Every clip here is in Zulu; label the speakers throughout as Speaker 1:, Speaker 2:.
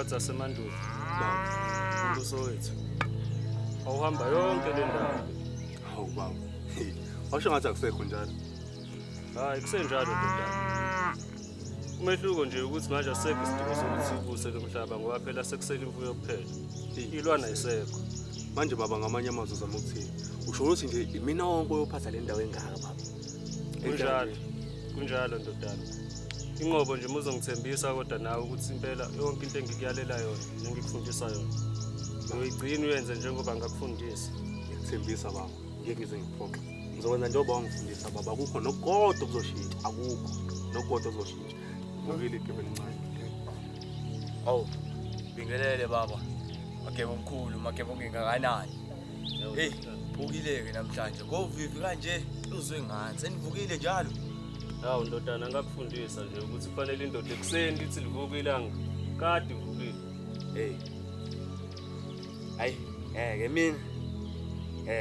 Speaker 1: Njengasey'khathi zasemandulo, baba, umbuso wethu awuhamba yonke le ndawo.
Speaker 2: Hawu baba. Washo ngathi akusekho njalo.
Speaker 1: Hayi, kusenjalo ndodana. Umehluko nje ukuthi manje asisekho isidingo sokuthi ubuse lo mhlaba ngoba phela sekusele imfuyo kuphela. Ilwana ayisekho.
Speaker 2: Manje baba ngamanye amazwi uzama ukuthini? Usho ukuthi nje imina wonke oyophatha le ndawo engaka baba.
Speaker 1: Kunjalo. Kunjalo ndodana. Inqobo nje muzongithembisa kodwa nawe ukuthi impela yonke into engikuyalela yona nengikufundisa yona uyoyigcina uyenze njengoba ngakufundisa.
Speaker 2: Ngikuthembisa baba, ngeke ngize ngikuphoxe. Ngizokwenza njengoba wangifundisa baba, akukho nokodwa okuzoshintsha, akukho nokodwa okuzoshintsha. Ngivile igebe elincane.
Speaker 3: Awu, bingelele baba. Magebe omkhulu, magebe ongengakanani. Hey, phukile-ke namhlanje. Ngovivi kanje, uzwe ngani? Senivukile njalo.
Speaker 1: Hawu ndodana, ngakufundisa nje ukuthi kufanele indoda ekuseni lithi livuka ilanga. Kade ivukile.
Speaker 3: Hey. Hayi, ngeke mina.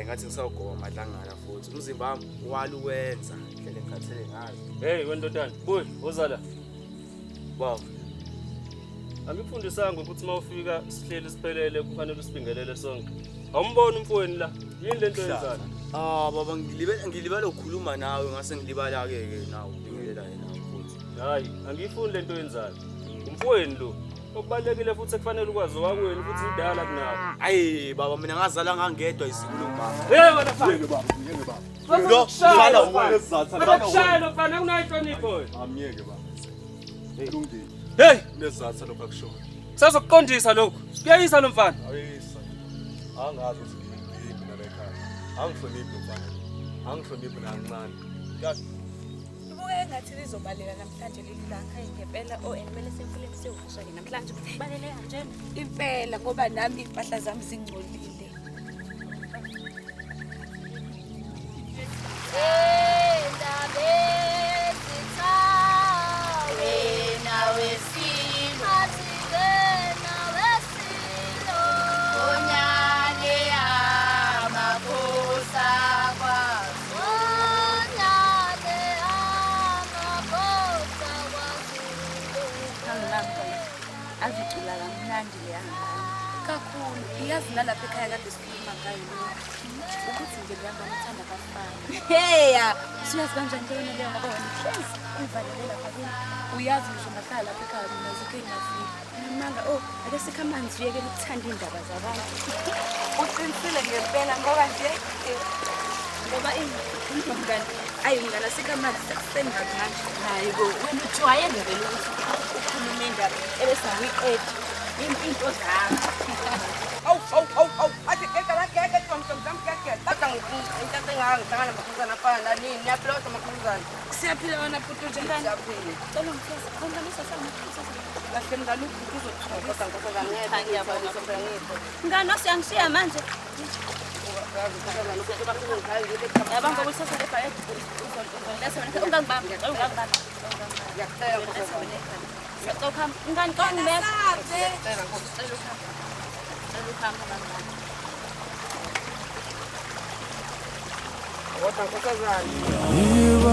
Speaker 3: Ngathi ngisawugoba amadlangala futhi. Umzimba wami waluwenza indlela engikhathele ngayo.
Speaker 1: Hey wendodana, buya, woza la.
Speaker 3: Baba,
Speaker 1: Angikufundisanga ukuthi uma ufika sihleli siphelele kufanele usibingelele sonke. Awumboni umfowenu la? Yini lento yenzayo?
Speaker 3: Ah baba ngilibele ukukhuluma nawe ngase ngilibala ke ke nawe ubingelela yena futhi.
Speaker 1: Hayi, angiyifuni lento yenzayo. Umfowenu lo. Okubalulekile futhi ekufanele ukwazi owakwenu futhi mdala kunawe.
Speaker 3: Hayi baba mina ngazala ngangedwa izibulo kumama.
Speaker 1: Hey wena mfana.
Speaker 2: Ngeke baba, ngeke baba.
Speaker 3: Lo
Speaker 1: Shala
Speaker 2: wena isizathu
Speaker 1: Bakushaya lo mfana unayinhlonipho wena.
Speaker 2: Amyeke baba. Kulungile.
Speaker 1: Hey,
Speaker 2: Nesizathu lokho akushoyo.
Speaker 1: kusazokuqondisa lokhu. Kuyayisa lo mfana.
Speaker 2: Ayisa. Angazi ukuthi ngiyini mina la ekhaya. Angihloniphi lo mfana. Angihloniphi nakancane. Yazi
Speaker 4: Ibuke engathi lizobaleka namhlanje leli langa.
Speaker 5: Hayi ngempela oh and kumele semfuleni siyovuswa-ke namhlanje kubaleleka njena.
Speaker 4: Impela ngoba nami iy'mpahla zami zingcolile.
Speaker 5: Azicula kamnandi leya ngane.
Speaker 4: Kakhulu. Iyazi nalapha ekhaya kade sikhuluma ngayo leyo. Ukuthi nje leya ngane uthanda abafana.
Speaker 5: Heya, usuyazi kanjani ke wena leyo ngoba wena hlezi uyivalele lapha kini.
Speaker 4: Uyazi ngisho ngahlala lapha ekhaya mina zikho ey'ngafiki.
Speaker 5: Namanga oh, ake sikho amanzi uyekele ukuthanda iy'ndaba zabantu.
Speaker 4: Uqinisile ngempela ngoba nje ngoba mngani ayi mngani asikho amanzi sekuseni kabi manje.
Speaker 5: Hayi bo, wena ujwayele vele ukuthi ukhulume indaba ebese awuyiqedi. Into zakho.
Speaker 6: Awu awu awu awu athi gega la gega tom tom tom gega. Tata ngithathe ngayo ngihlangana namakhosana afana nani niyaphila amakhosana.
Speaker 4: Siyaphila wena bhuti unjani?
Speaker 6: Siyaphila.
Speaker 5: Cela ungithuze, khona sasangithuza.
Speaker 6: Kahle mngani ubhuti uzothokoza nkosazana ngeke
Speaker 5: Ngiyabonga.
Speaker 6: ngiyabonga ngipho.
Speaker 5: Mngani usiyangishiya manje. Yabona ngoba usasa le bhayede uzongiletha wena ungangibambi ngiyacela ungangibambi.
Speaker 6: Ngiyacela nkosazana.
Speaker 5: Ngiyacela ukuhamba. Mngani cela ungibeke. Ngiyacela ukuhamba. Ngicela ukuhamba mngani.
Speaker 6: Kodwa nkosazana.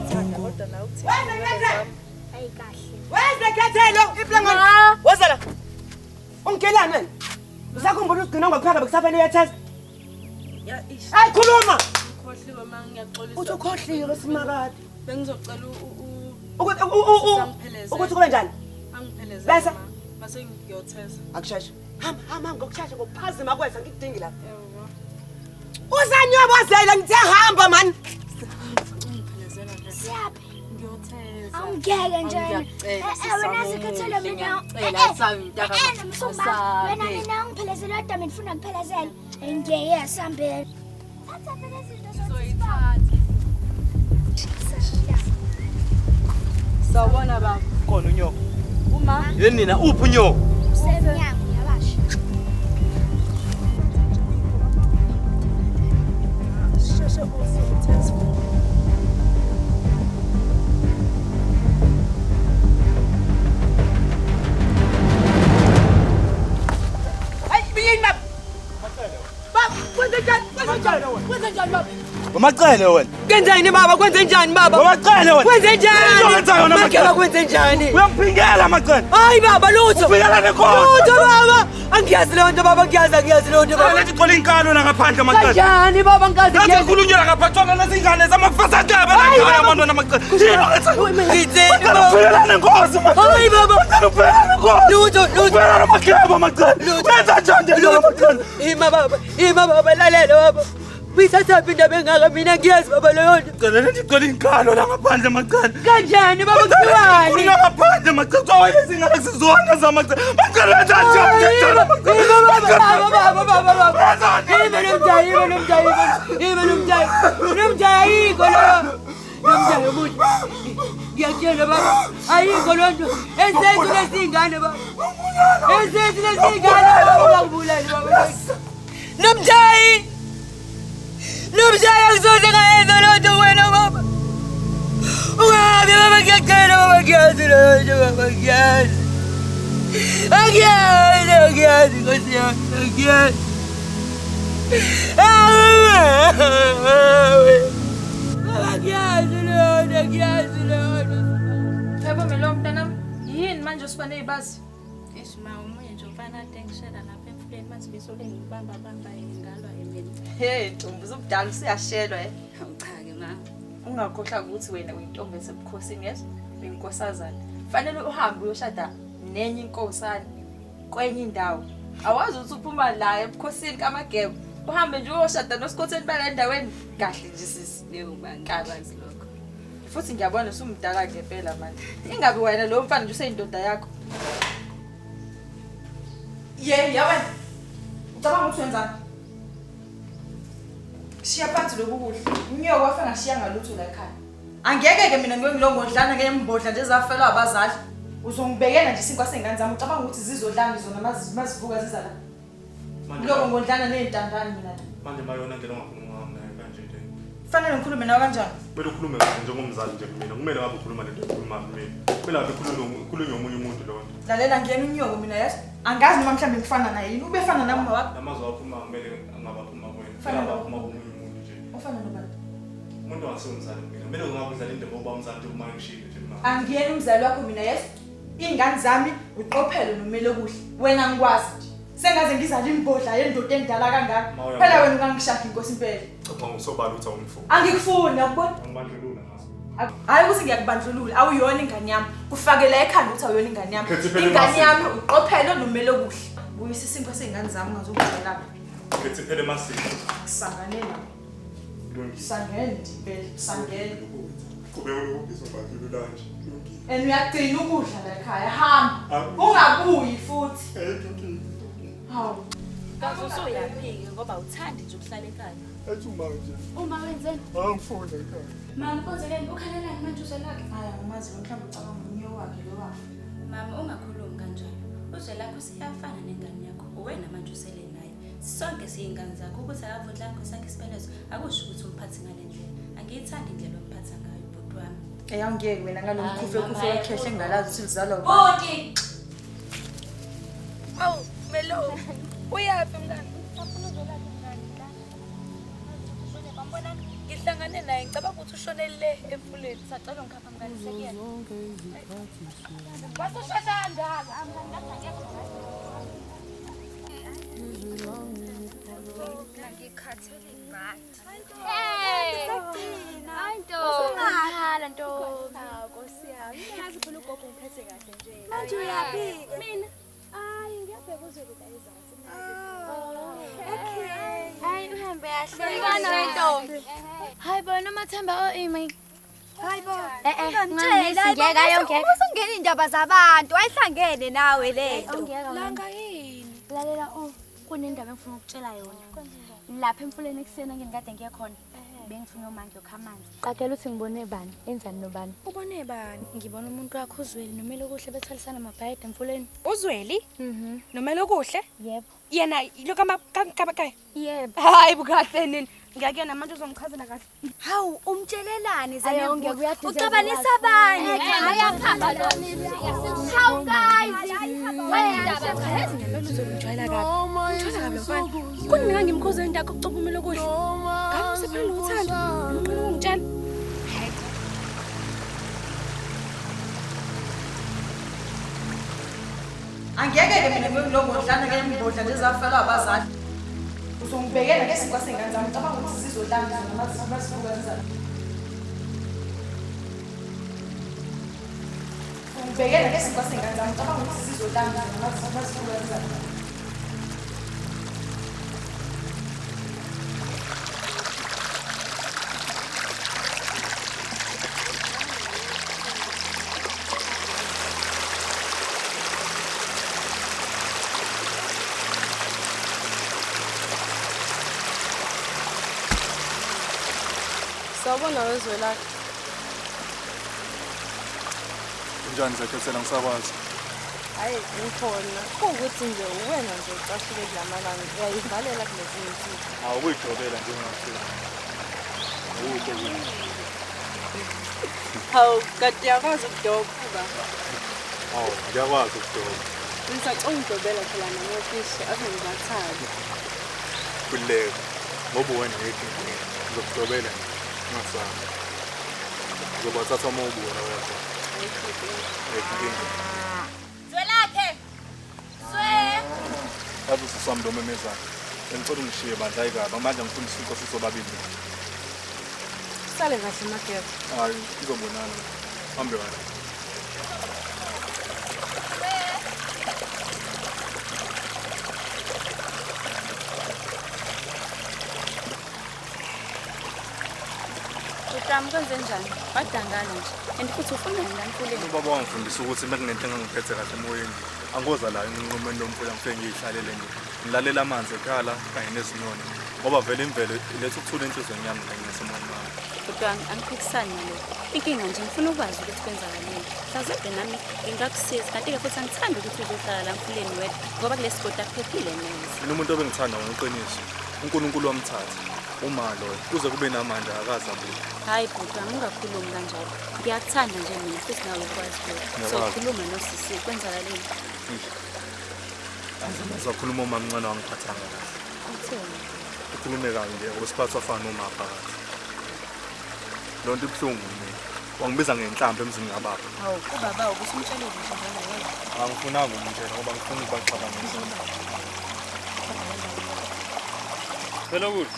Speaker 4: Thanda kodwa nawe ukuthini iy'nwele zami.
Speaker 7: Hayi kahle.
Speaker 6: Wenze khethelo iplangana. Woza la. Ungikelani wena? Usakhumbula usigcina ngokuphaka bekusafanele uyatheza?
Speaker 4: Ya ish.
Speaker 6: Hayi khuluma.
Speaker 4: Ngikhohliwe ma ngiyaxolisa.
Speaker 6: Uthi ukhohliwe simakade.
Speaker 4: Bengizocela
Speaker 6: Ukuthi
Speaker 4: Angiphelezele.
Speaker 6: ukuthi kube njani?
Speaker 4: angiphelezele
Speaker 6: Bese?
Speaker 4: ma. Mase ngiyotheza.
Speaker 6: Akusheshe. Hamba hamba ngokushesha ngokuphazima kwesa ngikudingi lapha.
Speaker 4: Yebo.
Speaker 6: Usanyobozela ngithe hamba man.
Speaker 4: Ungiphelezela nje.
Speaker 7: Siyaphi?
Speaker 4: Ngiyotheza.
Speaker 7: Awungeke nje wena.
Speaker 4: Ngiyacela,
Speaker 7: Eh, wena sikhethelo mina.
Speaker 4: ngiyacela, sami mntaka.
Speaker 7: Msumba. Wena mina ungiphelezela kodwa mina ngifuna ngiphelezele. Ngiyeye sambeni. Thatha phela izinto
Speaker 4: Ngizoyithatha. Sawubona baba.
Speaker 3: Khona unyoko.
Speaker 4: Uma
Speaker 3: Yini nina uphi unyoko?
Speaker 7: Usemnyango yabasha.
Speaker 4: sheshe uzotheza.
Speaker 6: Hayi biyini baba. Baba kwenze njani?
Speaker 3: Umacele wena.
Speaker 6: Kenzani baba? Kwenze njani baba?
Speaker 3: Umacele wena.
Speaker 6: Kwenze njani? Makeba kwenze njani?
Speaker 3: Uyamphingela Macele.
Speaker 6: Hayi baba lutho.
Speaker 3: Uphingela nenkosi.
Speaker 6: Lutho baba. Angiyazi leyo nto baba, angiyazi leyo nto baba.
Speaker 3: Lethi gcola inkalo la ngaphandle Macele.
Speaker 6: Kanjani baba ngikaze
Speaker 3: Lethi khulunywa ngaphathwa nezingane zamafasatebe la ekhaya abantwana Macele.
Speaker 6: Ngitheni baba?
Speaker 3: Uphingela nenkosi Macele.
Speaker 6: Hayi baba.
Speaker 3: Uphingela nenkosi.
Speaker 6: Lutho lutho.
Speaker 3: Uphingela noMakeba Macele. Wenza njani nje Macele?
Speaker 6: Ima baba lalela baba. Uyithathaphi indaba engaka mina ngiyazi baba leyo nto.
Speaker 3: Cela lethi gcola inkalo la ngaphandle Macele.
Speaker 6: Kanjani baba kuthiwani?
Speaker 3: Khulunywa ngaphandle Macele. Kuthiwa izingane sizona zaMacele. Macele wenza njani nje Macele?
Speaker 6: Baba baba baba. Ima nomjayi. Nomjayi ayikho lo. Nomjayi omuhle. Ngiyakutshela baba ayikho lo nto. Ezethu lezingane baba. Ezethu lezingane baba ungangibulali baba. Nomjayi. Nomjayi akusoze ngayenza loo nto wena baba. Ungahambi baba ngiyacela baba ngiyazi leyo nto baba ngiyazi. Angiyazi Nkosi yami angiyazi. Baba ngiyazi leyo nto angiyazi leyo nto.
Speaker 8: Yebo Melo mntanami yini manje usuba nezibazi?
Speaker 5: Eish ma omunye nje umfana ade ngishela lapha emfuleni manje besole ngibamba bamba ngalwa emini.
Speaker 8: Hey ntombi uzobudala usuyashelwa eh.
Speaker 5: Cha ke ma.
Speaker 8: Ungakhohlwa ukuthi wena uyintombi esebukhosini yezwa uyinkosazana. Fanele uhambe uyoshada nenye inkosana kwenye indawo. Awazi ukuthi uphuma la ebukhosini kaMageba. Uhambe nje uyoshada nosikhotheni bala endaweni kahle nje sisi.
Speaker 5: Yebo ma ngikwazi lokho.
Speaker 8: Futhi ngiyabona usumdala ngempela manje. Ingabe wena lo mfana nje useyindoda yakho. Ye, ya wena. Ucabanga ukuthi wenzani? Shiya phansi lokhu kudla. Unyoko wafa ngashiya ngalutho la ekhaya. Angeke ke mina ngiye ngilongodlana ngembodla nje zafelwa abazali. Uzongibekela nje isinkwa sengane zami ucabanga ukuthi zizodlana zona mazivuka ziza la. Ngiloko ngodlana nezintandane mina la.
Speaker 2: Manje mayona ndlela ongakhuluma ngayo naye kanje nje.
Speaker 8: Kufanele ngikhulume nawe kanjani?
Speaker 2: Kumele ukhulume kahle njengomzali nje kumina. Kumele ngabe ukhuluma lento ekhuluma kumina. Kumele ngabe ukhulunywe omunye umuntu lo nto.
Speaker 8: Lalela ngiyena unyoko mina yazi. Angazi noma mhlawumbe ngifana naye yini. Ubefana nami wakho.
Speaker 2: Namazwi aphuma kumele angabaphuma kuwena. Kumele abaphuma komunye umuntu nje.
Speaker 8: Ufana nobani?
Speaker 2: Umuntu ongasewumzali kumina. Kumele ungabe udlala indima yokuba umzali nje uma ngishilo nje mina.
Speaker 8: Angiyena umzali wakho mina yes. Iy'ngane zami uqophele nomele kuhle. Wena ngikwazi nje. Sengaze ngizale imbodla yendoda endala kangaka. Phela wena ungangishada inkosi impela.
Speaker 2: Cabanga usobala ukuthi awungifuni.
Speaker 8: Angikufuni akubona?
Speaker 2: Angibandlulula ngaso.
Speaker 8: Hayi ukuthi ngiyakubandlulula, awuyona ingane yami. Kufakela ekhanda ukuthi awuyona ingane yami. Ingane yami uqophele nomele kuhle. Buyisa isinkwa sey'ngane zami ungazokudlela.
Speaker 2: Khethi phela emasini.
Speaker 8: Sangane la. Sangene nje impela, sangene.
Speaker 2: Qhubeka ukubizwa ngibandlulula nje.
Speaker 8: And uyagcina ukudla la ekhaya, hamba. Ungabuyi futhi. Hawu.
Speaker 5: Kaze usuyaphika ngoba uthandi nje ukuhlala ekhaya.
Speaker 9: Ethi uma nje.
Speaker 7: Uma wenzeni?
Speaker 9: Angifuni ekhaya.
Speaker 7: Mama konzeleni ukhalelani manje uZwelakhe?
Speaker 8: Hayi angimazi mhlawumbe ucabanga umnyo wakhe lo wafa.
Speaker 5: Mama ungakhulumi kanjalo. UZwelakhe usiyafana nengane yakho. Uwena manje usele naye. Sonke siyingane zakho ukuthi akavundlanga sakhe isibelezo akusho ukuthi umphathe ngale ndlela. Angiyithandi indlela omphatha ngayo bhuti wami.
Speaker 8: Eyangiyeke wena ngalomkhufe khufe wakhehle engalazi ukuthi lizalwa ubani.
Speaker 5: Bhuti!
Speaker 4: Awu Melo, uyaphi mngani?
Speaker 7: Ngifuna uZwelakhe mngani la. Bambonani?
Speaker 4: Ngihlangane naye ngicabanga ukuthi ushonele emfuleni.
Speaker 5: Sacela ungikhapha mngani sekuyena.
Speaker 4: Wasushesha kangaka.
Speaker 7: Ngikhathele ibhadi. Hey! Hayi ntombi. Hala ntombi. Hawu Nkosi yami. Ngiyazi phela ugogo ngiphethe kahle nje. Manje uyaphi? Mina hayi ngiyabheka uzwele la ezansi. Okay.
Speaker 10: Hayi uhambe kahle.
Speaker 7: Ngibona ntombi.
Speaker 10: Hayi bona uMathemba o imi.
Speaker 7: Hayi bo.
Speaker 10: Ngeke ayongeka.
Speaker 7: Usungena indaba zabantu, ayihlangene nawe lento.
Speaker 10: Langa yini? Lalela o kunendaba engifuna ukutshela yona. Lapha emfuleni ekuseni ngikade ngiye khona. Bengithunywa uma ngiyokha amanzi. Qagela uthi ngibone bani? Enzani nobani?
Speaker 7: Ubone bani?
Speaker 10: Ngibona umuntu wakho uZweli nomele kuhle bethwalisana amabhayede emfuleni.
Speaker 11: Uzweli?
Speaker 10: Mhm.
Speaker 11: Nomele kuhle?
Speaker 10: Yebo.
Speaker 11: Yena lokho kama
Speaker 10: Yebo.
Speaker 11: Hayi bukahle nini? Ngiyakuyena manje uzongichazela kahle.
Speaker 7: Hawu umtshelelani
Speaker 10: Ayo, ngeke
Speaker 7: Uxabanisa abanye.
Speaker 10: Hayi akuhamba lo.
Speaker 7: Hawu guys. Wena ngempela uzongijwayela kabi. Ngithola kabi mfana. Kunini ngangimkhuza into yakho ukucobumela okuhle. Ngabe usephelele uthando. Nginqena ukungitshela.
Speaker 8: Angiyeke-ke mina ngilongodlana ke mbodla nje zafelwa abazali. Uzongibhekela ngesinkwa sey'ngane zami, ucabanga ukuthi zizodlala noma zifuka zizani. Uzongibhekela ngesinkwa sey'ngane zami, ucabanga ukuthi zizodlala noma zifuka zizani.
Speaker 12: Sawubona wezwelakhe.
Speaker 2: Kunjani Zakhesela ngisakwazi?
Speaker 12: Hayi ngikhona. Kuwukuthi nje uwena nje ucashile kulamalanga uyayivalela kulezi zinsuku.
Speaker 2: Hawu kuyijobela nje ungathi. Awukho kuyi.
Speaker 12: Hawu kade uyakwazi ukudoba baba.
Speaker 2: Hawu ngiyakwazi ukudoba.
Speaker 12: Ngisacela ungidobela phela namafishi ave ngiwathanda.
Speaker 2: Khululeka ngoba uwena ngeke inkinga. Ngizokudobela nje. Ngasaba. Ngizobathatha uma ubuya wena. Ayikho.
Speaker 5: Zwelakhe. Zwe.
Speaker 2: Yazi usisami lo memezana. Ngicela ungishiye bandla hayi kabi. Manje ngifuna isifo sisobabili.
Speaker 12: Sale kahle Mageba.
Speaker 2: Hayi, sizobonana. Hambe kahle.
Speaker 5: Bhuti kwenze njani? Wadangala nje. And futhi ufuna mina mfuleni.
Speaker 2: Ubaba wangifundisa ukuthi uma kunento engangiphethe kahle emoyeni, angoza la enqumeni lomfula ngifike ngiyihlalele nje. Ngilalela amanzi ekhala kanye nezinyoni. Ngoba vele imvelo iletha ukuthula enhliziyweni yami kanye nasemoyeni wami.
Speaker 5: Bhuti wami angiphikisani nalokho. Inkinga nje ngifuna ukwazi ukuthi kwenzakaleni. Mhlawumbe nami ngingakusiza kanti-ke futhi angithandi ukuthi uzohlala la mfuleni wedwa ngoba kulesi sigodi akuphephile neze.
Speaker 2: Mina umuntu obengithanda ngoqiniso, uNkulunkulu wamthatha. Uma loyo kuze kube namanje akaze abuye.
Speaker 5: Hayi bhuti wami ungakhulumi kanjalo. Ngiyakuthanda nje mina futhi nawe ukwazi lokho. So khuluma nosisi kwenzakaleni?
Speaker 2: Azakhuluma uma mncane wangiphathanga kahle.
Speaker 5: Utheni?
Speaker 2: Ukhulume kabi nje ngoba siphathwa fana noma phakathi. Loo nto ibuhlungu mina. Wangibiza ngenhlambi emzini kababa.
Speaker 5: Hawu ubaba ubusumtshele nje njalo wena.
Speaker 2: Angifunanga ukumtshela ngoba ngifuna ukubaxabanisa.
Speaker 1: Phela kuhle.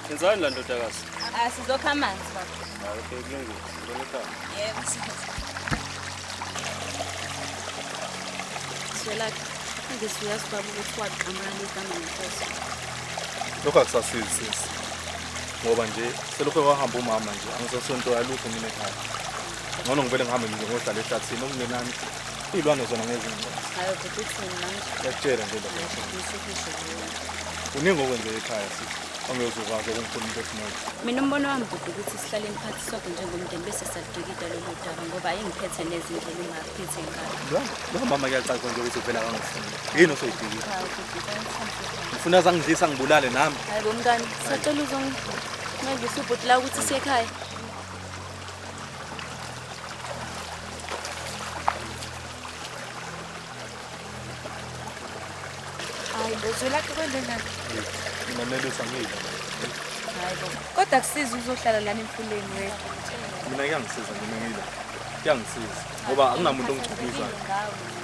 Speaker 1: Yenzani la ndodakazi?
Speaker 5: Sizokha amanzi baba.
Speaker 1: Hayi okay kulungile. Ngibona ekhaya.
Speaker 5: Yebo sizoza. Zwelakhe, angisuyazi baba ukuthi waqamba igama ngenhloso.
Speaker 2: Lokho akusasizi sisi. Ngoba nje selokhu kwahamba umama nje angisasonto yalutho mina ekhaya. Ngcono ngivele ngihambe nje ngohlala ehlathini okungenani iy'lwane zona ngezingcono.
Speaker 5: Hayi bhuti uthini manje?
Speaker 2: Ngiyakutshela nje lokho. Kuningi okwenzeka ekhaya sisi. Angiyozokwazi ukungikhuluma umphefumulo.
Speaker 5: Mina umbono wami bhuti ukuthi sihlaleni phansi sonke njengomndeni bese siyaludikida lolu daba ngoba ayingiphethe nezindlela ungakuphethe ngayo.
Speaker 2: Lo mama kuyacaca nje ukuthi uvela kangifuni. Yini osoyidikida? Ngifuna azangidlisa ngibulale nami.
Speaker 5: Hayi bo mngani, sacela uzongincedisa ubhuti la ukuthi siye ekhaya.
Speaker 4: Hayi bo Zwelakhe kwenze njani?
Speaker 2: Mina Nelisa ngiyila.
Speaker 4: Hayi bo. Kodwa kusiza uzohlala lana emfuleni wena.
Speaker 2: Mina kuyangisiza mina ngila. Kuyangisiza ngoba akunamuntu ongichukumizayo.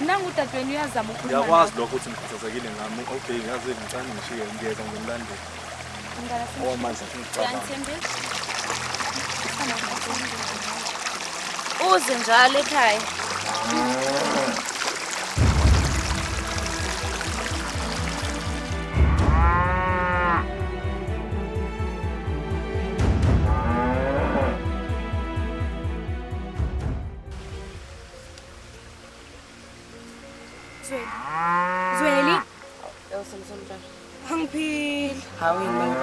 Speaker 4: Nangu udadewenu uyazama ukukhuluma.
Speaker 2: Ngiyakwazi lokho ukuthi ngikhathazekile ngami. Okay, ngiyazi ngicane ngishiye ngiyeza ngimlandele. Oh manje ngicabanga.
Speaker 5: Uze njalo ekhaya.
Speaker 7: Zweli.
Speaker 11: Angiphili.
Speaker 6: Hawu yini manje?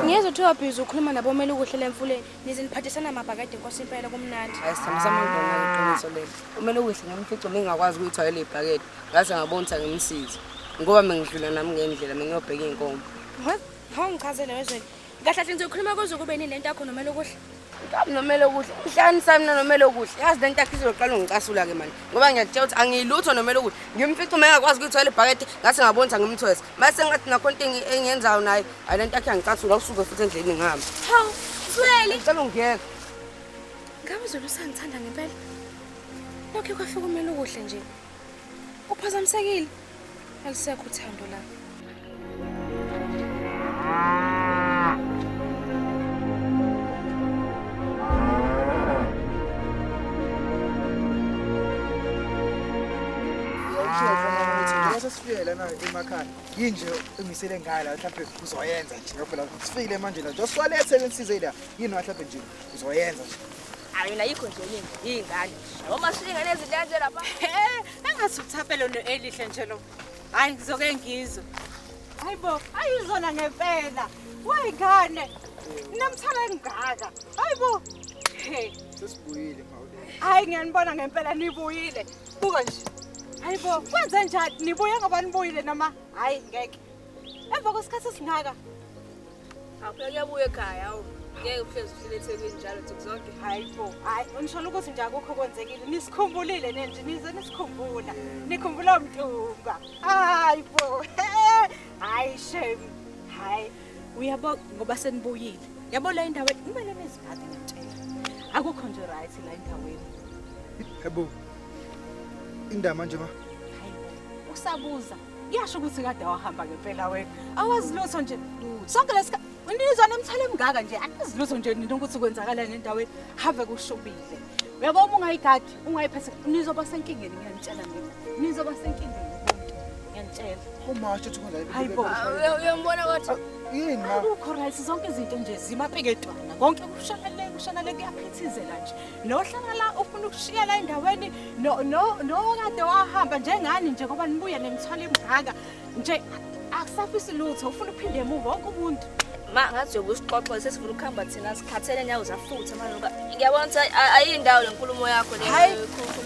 Speaker 11: Ngiyezwa kuthiwa busy ukhuluma nabomele ukuhlela emfuleni. Nize niphathisana amabhakade Nkosi impela kumnandi.
Speaker 6: Hayi sithando sami ngibona iqiniso lelo. Umele ukuhle ngamfica ngingakwazi ukuyithwalela ibhakede. Ngaze ngabona ukuthi angimsize. Ngoba mengidlula nami ngendlela mengiyobheka inkomo.
Speaker 11: Hawu ngichazele wezweli. Kahle kahle ngizokhuluma kuze kube nini lento yakho nomele ukuhle.
Speaker 13: Ngabe nomele kuhle. Uhlanisa mina nomele kuhle. Yazi lento yakhe izoqala ungicasula ke manje. Ngoba ngiyakutshela ukuthi angiyilutho nomele kuhle. Ngimfica uma engakwazi ukuyithwala ibhakede ngase ngabona ukuthi angimthwese. Mase ngathi nakho into engiyenzayo naye, hayi lento yakhe angicasula usuke futhi endleleni ngihamba.
Speaker 7: Hawu, Zweli.
Speaker 13: Ngicela ungiyeke.
Speaker 7: Ngabe uzolo usangithanda ngempela? Lokho kwafika umele kuhle nje. Uphazamisekile. Alisekho uthando la.
Speaker 9: Sesifike lana emakhaya yinje engisele ngayo la mhlawumbe uzoyenza nje ngoba la sifikile manje la nje siwalethe lensize la yini mhlawumbe nje uzoyenza nje.
Speaker 4: Hayi mina yikho nje yini ingane noma singane ezinto nje lapha
Speaker 14: engathi uthapelo noelihle nje lo. Hayi ngizoke ngizwe. Hayibo ayizona ngempela wayingane namthala engaka. Hayibo
Speaker 9: sesibuyile mawule.
Speaker 14: Hayi ngiyanibona ngempela nibuyile. Buka nje. Hayibo kwenze njani nibuye ngoba nibuyile noma hayi ngeke. Emva kwesikhathi esingaka.
Speaker 4: Awuphela kuyabuya ekhaya awu. Ngeke uhlezi uhlele eThekwini njalo nsuku zonke.
Speaker 14: Hayibo hayi ngisho ukuthi nje akukho kwenzekile nisikhumbulile nje nize nisikhumbula. Nikhumbula uMntunga. Hayibo. Hayi shame. Hayi uyabo ngoba senibuyile. Yabo la indawo kumele nizigade ngitshela. Akukho nje right la endaweni.
Speaker 9: Yebo. Indaba manje ma.
Speaker 14: Hayibo usabuza. Kuyasho ukuthi kade wahamba ngempela wena. Awazi lutho nje. Sonke lesikhathi nizwa nemthwalo emingaka nje. Akazi lutho nje nina ukuthi kwenzakalani endaweni. Have kushubile. Uyabo uma ungayigadi, ungayiphethe nizoba senkingeni ngiyanitshela mina. Nizoba senkingeni bonke. Ngiyanitshela.
Speaker 9: Uma washo ukuthi kwenza.
Speaker 14: Hayibo.
Speaker 4: Uyambona kodwa.
Speaker 9: Yini ma?
Speaker 14: Akukho right zonke izinto nje zimapiketwana. Konke kushanele kushanele kuyaphithizela nje. Nohlala la ufuna ukushiya la endaweni no no no kade wahamba njengani nje ngoba nibuye nemithwalo emingaka nje akusafisi lutho ufuna uphinde emuva wonke umuntu.
Speaker 4: Ma ngathi ubusixoxo sesifuna ukuhamba thina sikhathele nyawo zafutha manje ngoba ngiyabona ukuthi ayindawo lenkulumo yakho le.
Speaker 14: Hayi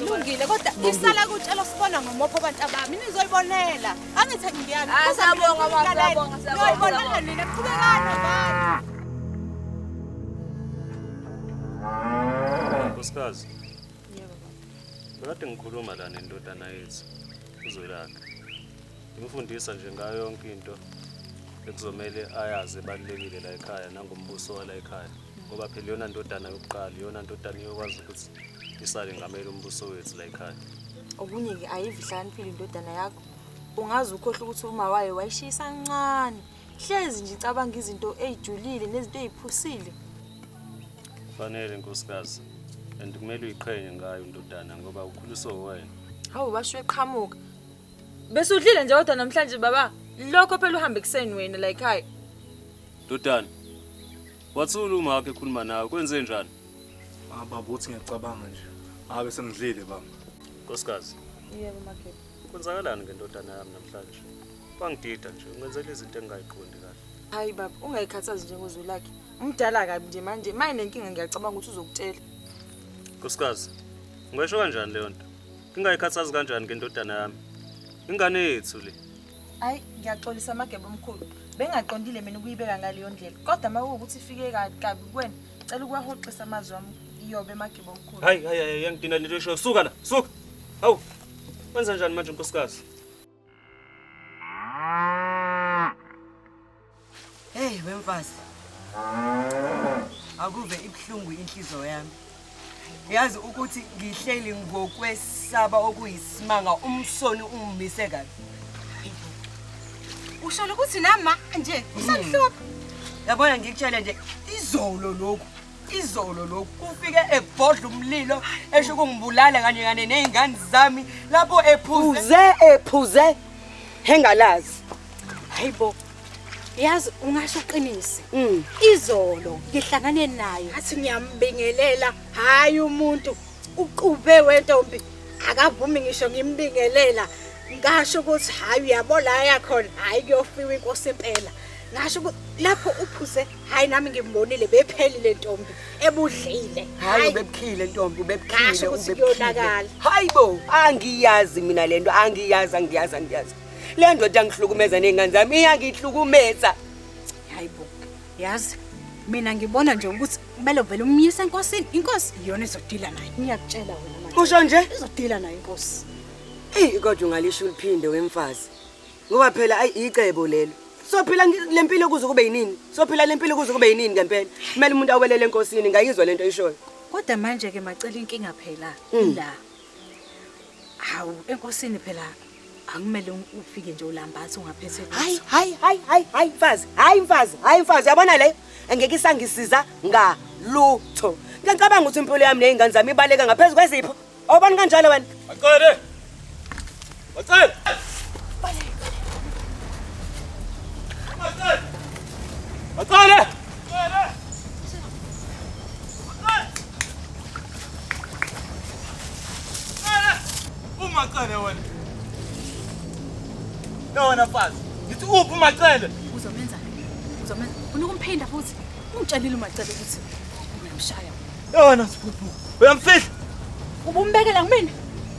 Speaker 14: lungile kodwa isala kutshela sibona ngomopho abantu abami nizoyibonela. Angithi ngiyani.
Speaker 4: Siyabonga ma siyabonga siyabonga.
Speaker 14: Niyoyibonela nina qhubekani bani.
Speaker 1: Nkosikazi. Yebo baba. Kade ngikhuluma la nendodana yethu uZwelakhe. Ngimfundisa nje ngayo yonke into ekuzomele ayazi ebalulekile la ekhaya nangombuso wala ekhaya ngoba phela iyona ndodana yokuqala iyona ndodana iyokwazi ukuthi isale ngamele umbuso wethu la ekhaya.
Speaker 8: Okunye-ke ayivihlakaniphile indodana yakho. Ungaze ukhohlwe ukuthi uma wayo wayishisa kancane. Hlezi nje icabanga izinto ey'julile nezinto ey'phusile.
Speaker 1: Kufanele nkosikazi and kumele uyiqhenye ngayo indodana ngoba ukhuliswe wena.
Speaker 8: Hawu basho eqhamuka. Bese udlile nje kodwa namhlanje baba. Lokho phela uhambe kuseni wena la ekhaya.
Speaker 1: Ndodana. Wathula uma wakhe ekhuluma nawe kwenze njani?
Speaker 2: Ah baba uthi ngiyacabanga nje. Abe sengidlile baba.
Speaker 1: Nkosikazi.
Speaker 8: Yebo Mageba.
Speaker 1: Kwenzakalani ngendodana yami namhlanje? Bangidida nje ungenzela izinto engingayiqondi kahle.
Speaker 8: Hayi baba ungayikhathazi nje ngoZwelakhe. Umdala kabi nje manje. Maye nenkinga ngiyacabanga ukuthi uzokutshela.
Speaker 1: Nkosikazi. Ungasho kanjani leyo nto? Ngingayikhathazi kanjani ngendodana yami? Ingane yethu le.
Speaker 8: Hayi ngiyaxolisa Mageba omkhulu. Bengaqondile mina ukuyibeka ngaleyo ndlela. Kodwa makuwukuthi ifike kabi kuwena, cela ukuwahoxisa amazwi ami iyobe Mageba omkhulu.
Speaker 1: Hayi hayi hayi yangidina lento esho. Suka la, suka. Hawu. Wenza njani manje nkosikazi?
Speaker 6: Hey wemfazi. Akuve ibhlungu inhliziyo yami. Yazi ukuthi ngihleli ngokwesaba okuyisimanga umsoni ungimise kabi.
Speaker 14: Usho ukuthi nama nje usanhlupha.
Speaker 6: Yabona ngikutshela nje izolo lokhu. Izolo lokhu kufike ebhodla umlilo esho ukungibulala kanye kanye nezingane zami lapho ephuze ephuze hengalazi.
Speaker 14: Hayibo. Yazi ungasho uqinise. Izolo ngihlangane naye athi ngiyambingelela hayi umuntu uqube wentombi akavumi ngisho ngimbingelela. Ngasho ukuthi hayi uyabo la yakhona hayi kuyofiwa inkosi impela. Ngasho ukuthi lapho uphuze hayi nami ngimbonile bephelile ntombi ebudlile.
Speaker 6: Hayi ubebukhile ntombi ubebukhile.
Speaker 14: Ngasho ukuthi kuyonakala.
Speaker 6: Hayibo angiyazi mina lento angiyazi angiyazi angiyazi. Le ndoda ngihlukumeza nezingane zami iyangihlukumeza.
Speaker 14: Hayibo yazi mina ngibona nje ukuthi Kumele uvele umyise enkosini. Inkosi iyona ezodila naye. Ngiyakutshela wena manje.
Speaker 6: Usho nje?
Speaker 14: Izodila naye inkosi.
Speaker 6: Eyi kodwa ungalisho uliphinde wemfazi. Ngoba phela ayi icebo lelo. Sophila lempilo kuze kube yinini? Sophila lempilo kuze kube yinini ngempela? Kumele umuntu awelele enkosini, ngayizwa lento oyishoyo.
Speaker 14: Kodwa manje ke macela inkinga phela la. Hawu enkosini phela akumele ufike nje ulambatha ungaphethe lutho.
Speaker 6: Hayi hayi hayi hayi hayi mfazi, hayi mfazi, hayi mfazi yabona leyo angeke isangisiza ngalutho. Ngiyacabanga ukuthi impilo yami nezingane zami ibaleka ngaphezulu kwezipho. Awubani kanjalo wena?
Speaker 2: Macele. Macele. Macele. Macele. Umacele wena. Yona mfazi, ngithi uphi uMacele?
Speaker 14: Uzomenza. Uzomenza. Ufuna ukumphinda futhi. Ungitshelile uMacele ukuthi uyamshaya.
Speaker 2: Yona siphuphu. Uyamfihla.
Speaker 14: Ubumbekela kumina.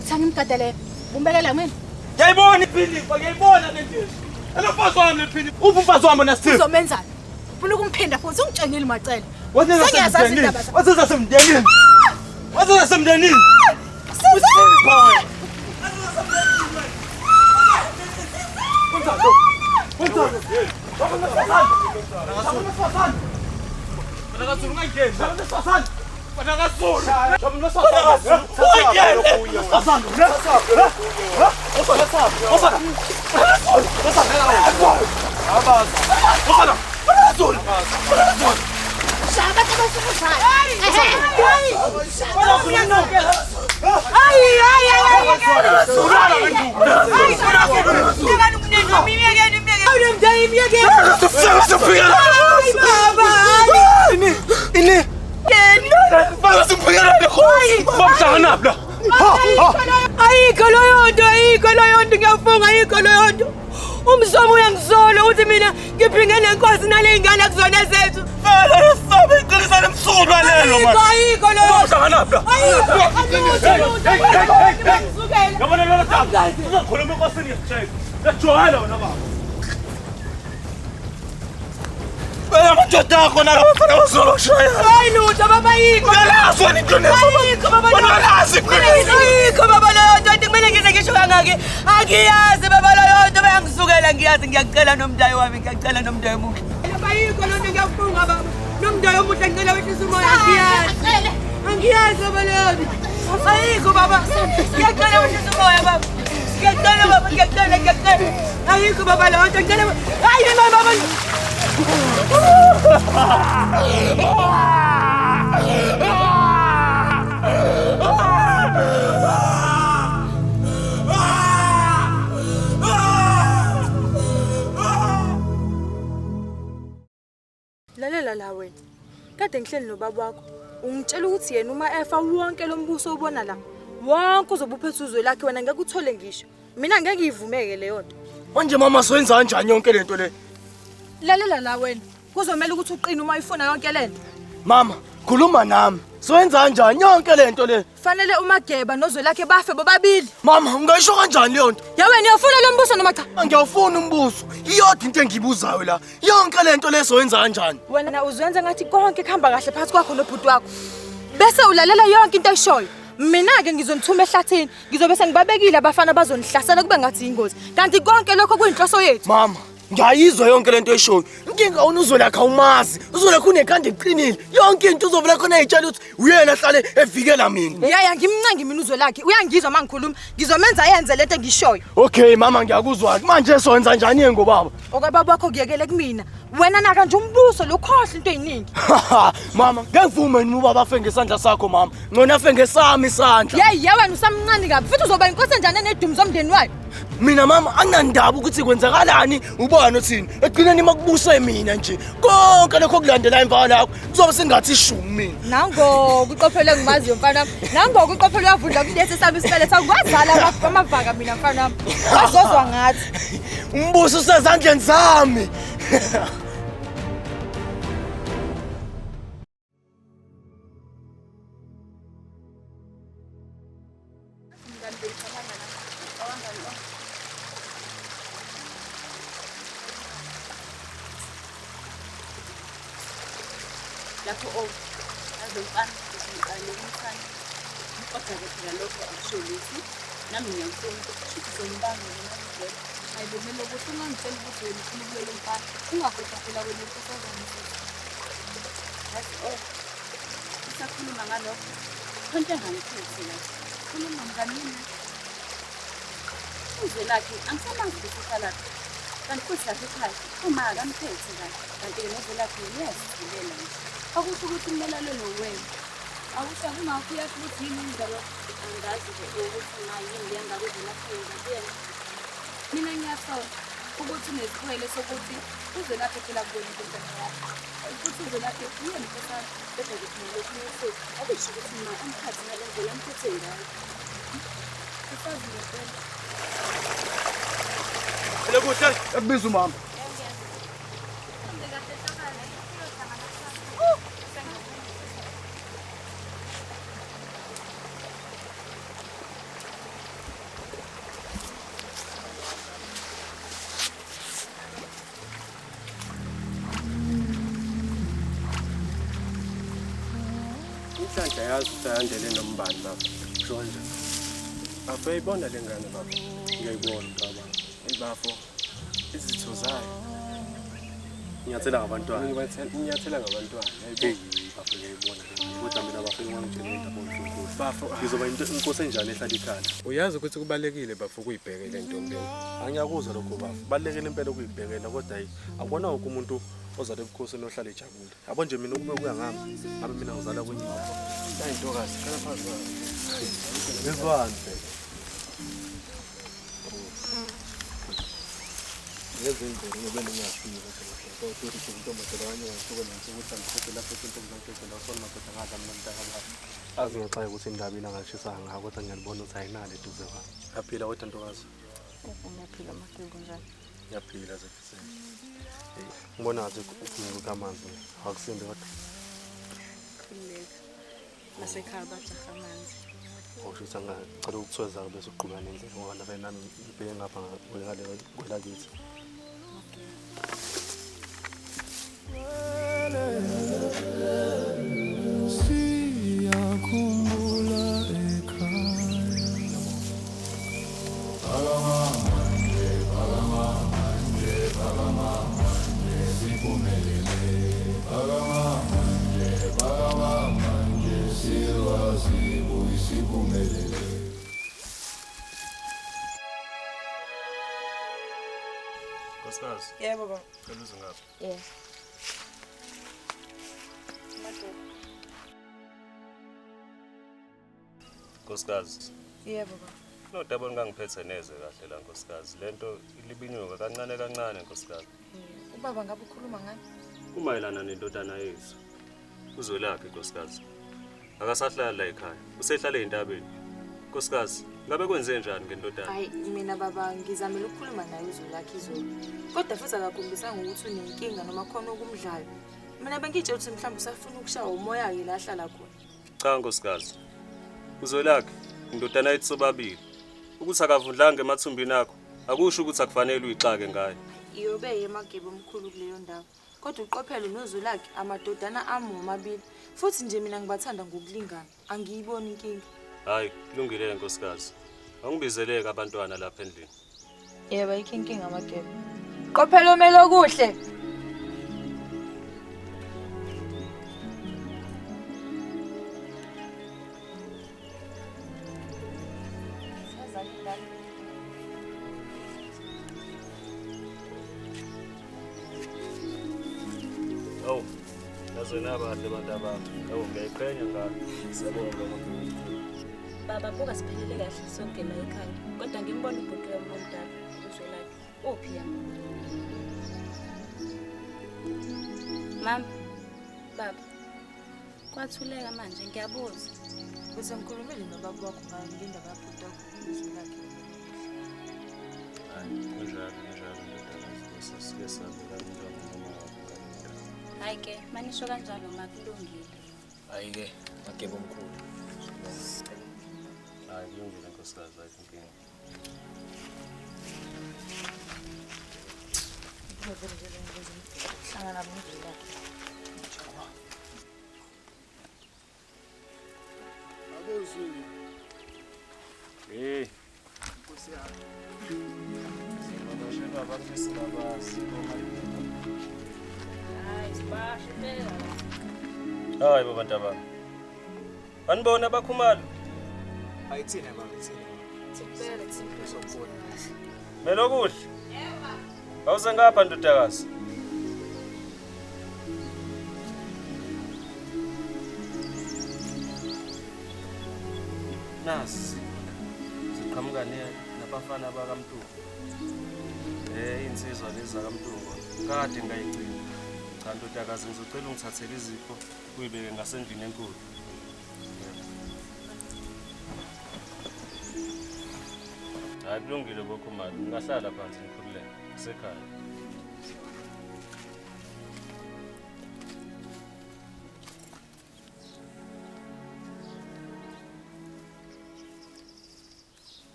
Speaker 14: Uthi angimgadele. Ubumbekela kumina.
Speaker 2: Ngiyayibona iphinifa, ngiyayibona le nto. Elomfazi wami lephini. Uphi umfazi wami wena Steve?
Speaker 14: Uzomenzani? Ufuna ukumphinda futhi ungitshelile uMacele.
Speaker 2: Wasenza indaba. Wasenza semndenini. Wasenza semndenini.
Speaker 14: Sizwe.
Speaker 6: Ayikho leyo nto, ayikho leyo nto, ngiyafunga ayikho leyo nto. Umsomo uyangisola ukuthi mina ngiphinge nenkosi nale ingane akuzona zethu.
Speaker 2: Vele yesabe iqinisa lemsulwa lelo manje.
Speaker 6: Ayikho leyo nto. Ayikho.
Speaker 2: Yabona lelo daba. Uzokhuluma enkosini yesitshela. Yajwayela wena baba. Bela madoda akho nalabafana bazoshaya.
Speaker 6: Hayi lutho baba ayikho.
Speaker 2: Uyalazi wena iqiniso.
Speaker 6: Ayikho baba.
Speaker 2: Uyalazi iqiniso.
Speaker 6: Ayikho baba leyo nto kumele ngize ngisho kangaki. Angiyazi baba leyo nto bayangizukela ngiyazi ngiyacela nomdayi wami ngiyacela nomdayi omuhle. Baba ayikho leyo nto ngiyafunga baba. Nomdayi omuhle ngicela wehlise umoya angiyazi. Angiyazi baba leyo nto. Ayikho baba. Ngiyacela wehlise umoya baba. Ngiyacela baba ngiyacela ngiyacela. Ayikho baba leyo nto ngicela. Hayi baba.
Speaker 8: Lalela la wena. Kade ngihleli nobaba wakho. Ungitshela ukuthi yena uma efa wonke lo mbuso ubona la. Wonke uzobe uphethe uzwe lakhe wena ngeke uthole ngisho. Mina ngeke ngiyivumeke leyo nto.
Speaker 3: Manje mama soyenza kanjani yonke lento le?
Speaker 8: Lalela la wena. Kuzomela ukuthi uqine uma uyifuna yonke lento.
Speaker 3: Mama, khuluma nami. Soyenza kanjani yonke lento le?
Speaker 8: Fanele uMageba nozwe lakhe bafe bobabili.
Speaker 3: Mama, ungayisho kanjani leyo nto?
Speaker 8: Ya wena uyafuna lo mbuso noma cha?
Speaker 3: Ngiyawufuna umbuso. Iyodwa into engiyibuzayo la. Yonke lento le soyenza kanjani?
Speaker 8: Wena uzenza ngathi konke kuhamba kahle phakathi kwakho nobhuti wakho. Bese ulalela yonke into ayishoyo. Mina ke ngizonithuma ehlathini. Ngizobe sengibabekile abafana bazonihlasela kube ngathi ingozi. Kanti konke lokho kuyinhloso yethu.
Speaker 3: Mama, ngiyayizwa yonke lento eshoyo. Inkinga wena uzolakha umazi. Uzolakha unekhanda eqinile. Yonke into uzovela khona ezitshela ukuthi uyena ahlale evikela mina.
Speaker 8: Yaya ngimncengi mina uzolakhe. Uyangizwa mangikhuluma. Ngizomenza yenze lento engishoyo.
Speaker 3: Okay mama ngiyakuzwa. Manje soyenza njani yena ngobaba?
Speaker 8: Okwababa wakho kuyekele kumina. Wena naka nje umbuso lokhohle into eziningi.
Speaker 3: Mama, ngivume nini ubaba afe ngesandla sakho mama. Ngcono afe ngesami isandla.
Speaker 8: Yey, ye wena usamncane kabi. Futhi uzoba inkosi enjani enedumo zomndeni wayo?
Speaker 3: Mina mama anginandaba ukuthi kwenzakalani ubani othini. Egcineni makubuse mina nje. Konke lokho kulandela emva lakho kuzobe sengathi ishumi mina.
Speaker 8: Nango kuqophele ngimaziyo mfana wami. Nango kuqophele uyavundla kulesi sami isibele sakwazala amavaka mina mfana wami. Bazozwa ngathi.
Speaker 3: Umbuso usezandleni zami.
Speaker 8: Lapho oh
Speaker 4: Lo mfana ngiqale ukumthanda. Kodwa-ke phela lokho akusho lutho. Nami ngiyamfuna. Shuthi sombanga nje nami.
Speaker 7: Hayi bo kumele ukuthi ungangitsheli ukuthi wena ufuna ukulwela umfana. Ungakhohlwa phela wena inkosazane sisi.
Speaker 4: Yazi oh. Usakhuluma ngalokho. Khona into engangiphethe la.
Speaker 7: Khuluma mngani yini?
Speaker 4: Uzwe lakhe angisamazi ukuthi uhlalaphi. Kanti futhi lapha ekhaya uma akamphethe kahle. Kanti-ke nozwe lakhe uyazithulela nje.
Speaker 7: Akusho ukuthi kumele alwe nowena. Akusho kungakho uyasho ukuthi yini indaba.
Speaker 4: Angazi nje ukuthi ma yini le ngabe uzwe lakhe yenza kuyena.
Speaker 7: Mina ngiyasola ukuthi unesikhwele sokuthi uzwe lakhe phela kuwena indodana yakho. Futhi uzwe lakhe uyena inkosana.
Speaker 4: Kodwa-ke phela lokhu usuku akusho ukuthi ma amphathe ngale ndlela amphethe ngayo.
Speaker 7: Usazi ngempela.
Speaker 3: Kuhle, ekubiza umama.
Speaker 1: Inhlanhla yazi ukuthi ayandele nombani baba.
Speaker 2: Kusho kanjani?
Speaker 1: Bafo uyayibona le ngane baba.
Speaker 2: Ngiyayibona baba.
Speaker 1: Bafo, izitho zayo.
Speaker 2: Nginyathela ngabantwana.
Speaker 1: Nginyathela ngabantwana.
Speaker 2: Hey, bafo ngiyayibona le ngane. Kodwa mina bafo ngangitshela indaba omkhulu.
Speaker 1: Bafo,
Speaker 2: ngizoba inkosi enjani ehlala ikhala.
Speaker 1: Uyazi ukuthi kubalekile bafo ukuyibhekela entombeni.
Speaker 2: Angiyakuzwa lokho bafo. Kubalekile impela ukuyibhekela kodwa hayi akubona wonke umuntu ozalwa ebukhosini ohlala ejabule. Yabo nje mina ukube kuya ngami, ngabe mina ngizalwa kwenye indawo.
Speaker 1: Hayi ntokazi, khala phansi kwakho.
Speaker 2: Ngizwani phela. Ngezindlela ngoba ngiyafika kodwa ukuthi intombazane kanye ngasuka nansuku ukuthi angikhokhe lapho intombazane la sona madoda ngadla mina mntaka baba. Azi ngixaye ukuthi indaba ina ngashisa ngakho kodwa ngiyalibona ukuthi ayinalo eduze kwami. Yaphila kodwa ntokazi.
Speaker 8: Ngiyaphila madoda kunjani?
Speaker 2: Ngiyaphila zefiseni. Hey, ngibona ngathi uphuma amanzi. Akusindi kodwa.
Speaker 8: Khululeka. Asekhaya bajaha amanzi.
Speaker 2: Okusho ukuthi angicela ukuthweza bese uqhubeka nendlela ngoba lapha nami ngibheke ngapha kwelale kwelakithi.
Speaker 15: Siyakhumbula ekhaya. Phakama manje, phakama manje, phakama manje, siphumelele. Phakama manje, phakama manje, silwa sibuye siphumelele.
Speaker 1: Nkosikazi.
Speaker 8: Yebo baba.
Speaker 1: Cela uze ngapha.
Speaker 8: Yebo.
Speaker 1: Nkosikazi.
Speaker 8: Yebo baba.
Speaker 1: Nodaba olungangiphethe neze kahle la nkosikazi. Lento ilibinyuka kancane kancane nkosikazi.
Speaker 8: Ubaba ngabe ukhuluma ngani?
Speaker 1: Kumayelana nendodana yethu. Uzwelakhe nkosikazi. Akasahlali la ekhaya. Usehlala entabeni. Nkosikazi, ngabe kwenze njani ngendodana?
Speaker 8: Hayi mina baba ngizamile ukukhuluma naye uZwelakhe izolo. Kodwa futhi akakhombisanga ukuthi unenkinga noma khona okumdlayo. Mina bengitshela ukuthi mhlawumbe usafuna ukushawa umoya ke la ahlala khona.
Speaker 1: Cha nkosikazi. Uzwelakhe indodana yethu sobabili. Ukuthi akavundlanga emathumbini akho akusho ukuthi akufanele uyixake ngayo.
Speaker 8: Iyobe yemagebe omkhulu kuleyo ndawo. Kodwa uqophelo noZwelakhe amadodana ami omabili. Futhi nje mina ngibathanda ngokulingana. Angiyiboni inkinga.
Speaker 1: Hayi, kulungile nkosikazi. Angibizeleke abantwana lapha endlini.
Speaker 8: Yebo, ayikho inkinga magebe. Qophelo Melokuhle.
Speaker 1: Oh, yazi nabahle abantu abami. Yabo ngiyayiqhenya ngalo. Siyabonga magebe.
Speaker 5: Baba buka siphelele kahle sonke la ekhaya. Kodwa ngimbona ubhuti wami omdala uZwelakhe. Uphi yena? Mama, baba. Kwathuleka manje ngiyabuza.
Speaker 8: Bese ngikhulumile nobaba wakho ngayo le ndaba yabhuti wakho uZwelakhe.
Speaker 1: Hayi, kunjalo kunjalo ndodakazi. Sesike sabelana umntwana noma wakho ngale ndaba.
Speaker 5: Hayi ke, manisho kanjalo makulungile.
Speaker 3: Hayi ke, magebe omkhulu.
Speaker 1: Hayi kulungile nkosikazi, ayikho inkinga.
Speaker 8: Hlangana nabo uZwelakhe.
Speaker 1: Nkosi. Hey.
Speaker 9: Nkosi yami.
Speaker 1: Sivakashelwa abantu esingabazi koMageba.
Speaker 8: Hayi sibashe phela.
Speaker 1: Hayi bo bantu abami. Anibona bakhumalo.
Speaker 9: Ayithina baba ithina.
Speaker 8: Thina thina
Speaker 9: sokubona.
Speaker 1: Melokuhle. Yebo. Awuze ngapha ndodakazi. Nasi siqhamuka nabafana bakaMntungu. Insizwa lezi zakaMntungu kade ngayigcina. Cha ndodakazi ngizocela ungithathele izipho uyibeke ngasendlini enkulu. Hayi kulungile bokhumalo, ngingahlala phansi ngikhululeke kusekhaya.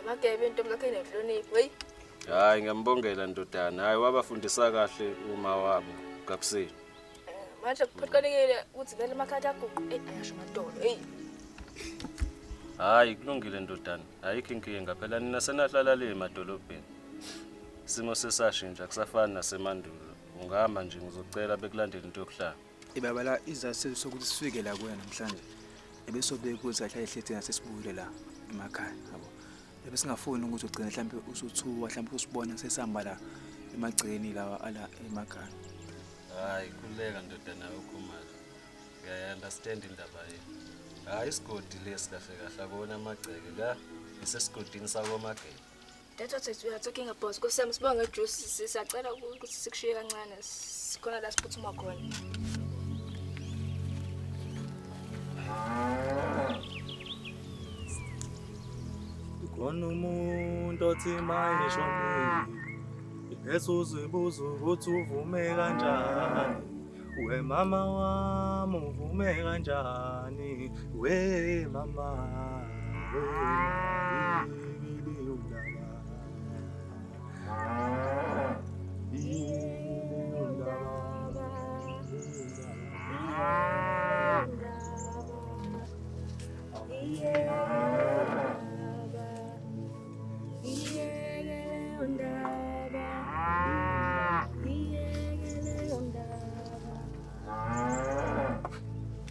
Speaker 8: Magebe intombi yakhe inenhlonipho, hey.
Speaker 1: Hayi ngiyambongela ndodana. Hayi wabafundisa kahle uma wabo kakuseni.
Speaker 8: Manje kuphoqelekile ukuthi vele emakhaya aguqe, hey ayasho amadolo, hey.
Speaker 1: Hayi kulungile ndodana. Ayikho inkinga phela nina senahlala le emadolobheni. Isimo sesashintsha kusafani nasemandulo. Ungahamba nje ngizocela bekulandela into yokuhlala.
Speaker 9: Ibaba la izathu sokuthi sifike la kuwena namhlanje. Ebesobeka ukuthi ahlale hlethe nasesibuyile la emakhaya, yabo. Ebesingafuni ukuthi ugcine mhlawumbe usuthuka mhlawumbe usibona sesihamba la emagcekeni lawa ala emakhaya.
Speaker 1: Hayi khululeka ndodana yokhumalo. Ngiyayi-understand indaba yenu. Hayi isigodi lesi kahle kahle akona amagceke la isesigodini sakoMageba.
Speaker 8: That's what we are talking about. Nkosi yami sibonge ngejuice siyacela ukuthi sikushiye kancane sikhona la siphuthuma khona.
Speaker 2: Khona umuntu othi mayeshonile bese uzibuza ukuthi uvume kanjani, we mama wami uvume kanjani, we mama we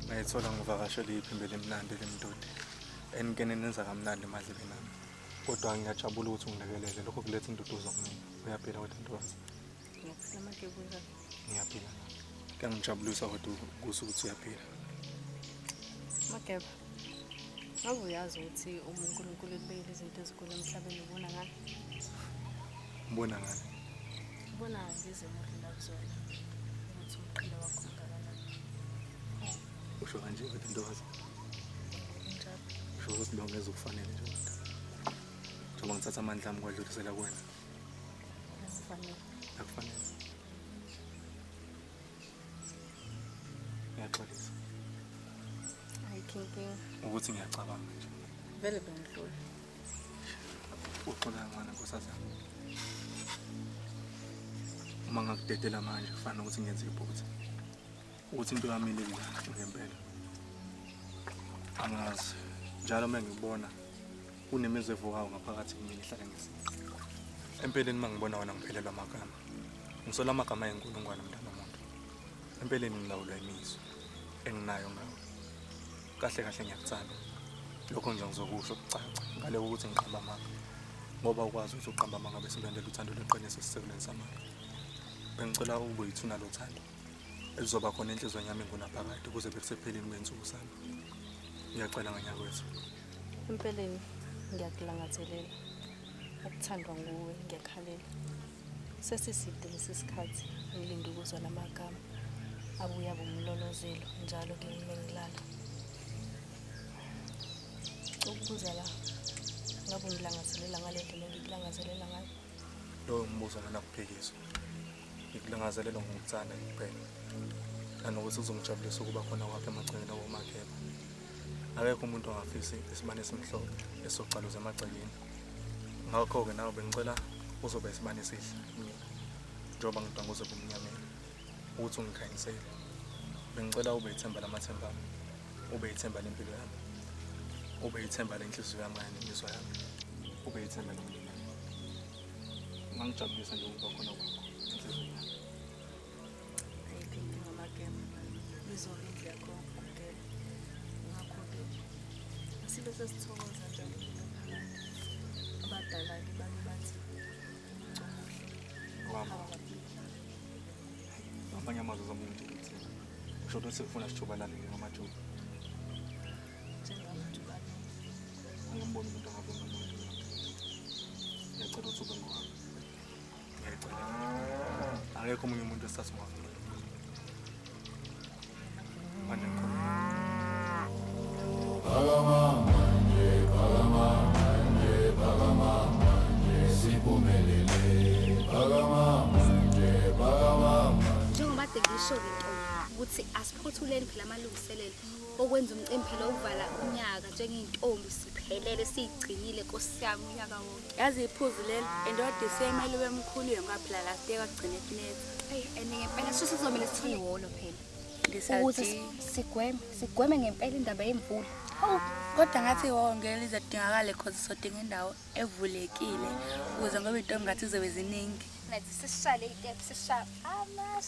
Speaker 2: Ngayithola ngivakashele iphimbo elimnandi lemdodi enikene nenza kamnandi emadlebeni ami. Kodwa ngiyajabula ukuthi ungilekelele lokho kuletha induduzo kumina. Uyaphila kodwa ntokazi?
Speaker 12: Ngiyaphila Mageba, unjani?
Speaker 2: Ngiyaphila. Kuyangijabulisa kodwa ukuzwa ukuthi uyaphila.
Speaker 12: Mageba, ngabe uyazi ukuthi uma uNkulunkulu ekubekile izinto ezinkulu emhlabeni ubona ngani?
Speaker 2: Ubona ngani?
Speaker 12: Ubona ngezimo odlula kuzona ukuthi umqhele wakho ungakanani.
Speaker 2: Usho kanje kodwa ntokazi?
Speaker 12: Kunjalo.
Speaker 2: Usho ukuthi lo ngeze ukufanele nje kodwa. Njengoba ngithatha amandla ami kwadlulisela kuwena.
Speaker 12: Akufanele.
Speaker 2: Akufanele. Ngiyaxolisa.
Speaker 12: Ayikho inkinga.
Speaker 2: Ukuthi ngiyacabanga nje.
Speaker 12: Vele bengidlula.
Speaker 2: Uxola ngwana nkosazana. Uma ngakudedela manje kufana nokuthi ngenze iphutha. Ukuthi into yami ile ngempela. Angazi. Njalo uma ngikubona kunemizwa evukayo ngaphakathi kumina ihlala ngesinqa. Empeleni uma ngibona wena ngiphelelwa amagama. Ngisola amagama ayinkulungwane mntana womuntu. Empeleni ngilawulwa imizwa enginayo ngawe. Kahle kahle ngiyakuthanda. Lokho nje ngizokusho kucaca ngale ukuthi ngiqamba amanga. Ngoba ukwazi ukuthi uqamba amanga bese ulandela uthando lweqiniso esisekelweni samanga. Bengicela ube yithuna lothando elizoba khona enhliziyweni yami ngunaphakade kuze bekusepheleni kwensuku zami. Ngiyacela nganyakwethu.
Speaker 12: Empeleni ngiyakulangazelela ukuthandwa nguwe, ngiyakhalela. Sesiside lesi sikhathi ngilinde ukuzwa lamagama abuya bomlolozelo njalo kimi ngilala. Ukubuza la ngabe ngilangazelela ngale ndlela engikulangazelela ngayo?
Speaker 2: Lowo mbuzo ngenakuphikiswa. Ngikulangazelela ngokuthanda kuphela. Nanokuthi uzongijabulisa ukuba khona kwakhe emagcekeni awoMageba. Akekho umuntu ongafisi isibane esimhlophe esizocaluza emagcekeni. Ngakho-ke nawe bengicela uzobe isibane esihle kumina njengoba ngidwanguze ebumnyameni. Ukuthi ungikhanyisele. Bengicela ube ithemba lamathemba ami. Ube ithemba lempilo yami. Ube ithemba lenhliziyo yami kanye nemizwa yami. Ube ithemba lomndeni wami. Ungangijabulisa nje ukuba khona kwakho enhliziyweni yami.
Speaker 8: Ayikho inkinga Magema. Izolo indlu yakho yokugugela. Ngakho-ke asibe sesithokoza njalo phakade. Abadala-ke bake bathi umucu omuhle
Speaker 2: Wami. Amanye amazwi azama ukungitshela ukuthi usho ukuthi ufuna sijubalane ngamajuba.
Speaker 8: Njengamajubane.
Speaker 2: Angimboni umuntu angavuma umuntu. Ngiyacela ukuthi ube ngowami. Ngiyacela. Akekho omunye umuntu esithatha ungavuma. Manje ngikhuluma.
Speaker 15: Phakama manje, phakama manje, phakama manje, siphumelele. Phakama manje, phakama manje.
Speaker 7: Njengoba kade ngisho-ke ntombi ukuthi asiphothuleni phela amalungiselelo okwenza umcimbi phela wokuvala unyaka njengey'ntombi siphelele siyigcinile nkosi yami unyaka wonke.
Speaker 4: Yazi iphuzu lelo and wadise imali wemkhulu ngoba phela last year kwagcina ekunetha.
Speaker 7: Eyi and ngempela shuthi kuzomele sithole ihholo phela. Ukuze sigweme ngempela indaba yemvula.
Speaker 4: Hawu, kodwa ngathi ihholo ngeke lizodingakala cause sodinga indawo evulekile ukuze ngoba iy'ntombi ngathi zizobe ziningi.
Speaker 7: Nathi sisishale iy'tephu sisishaye.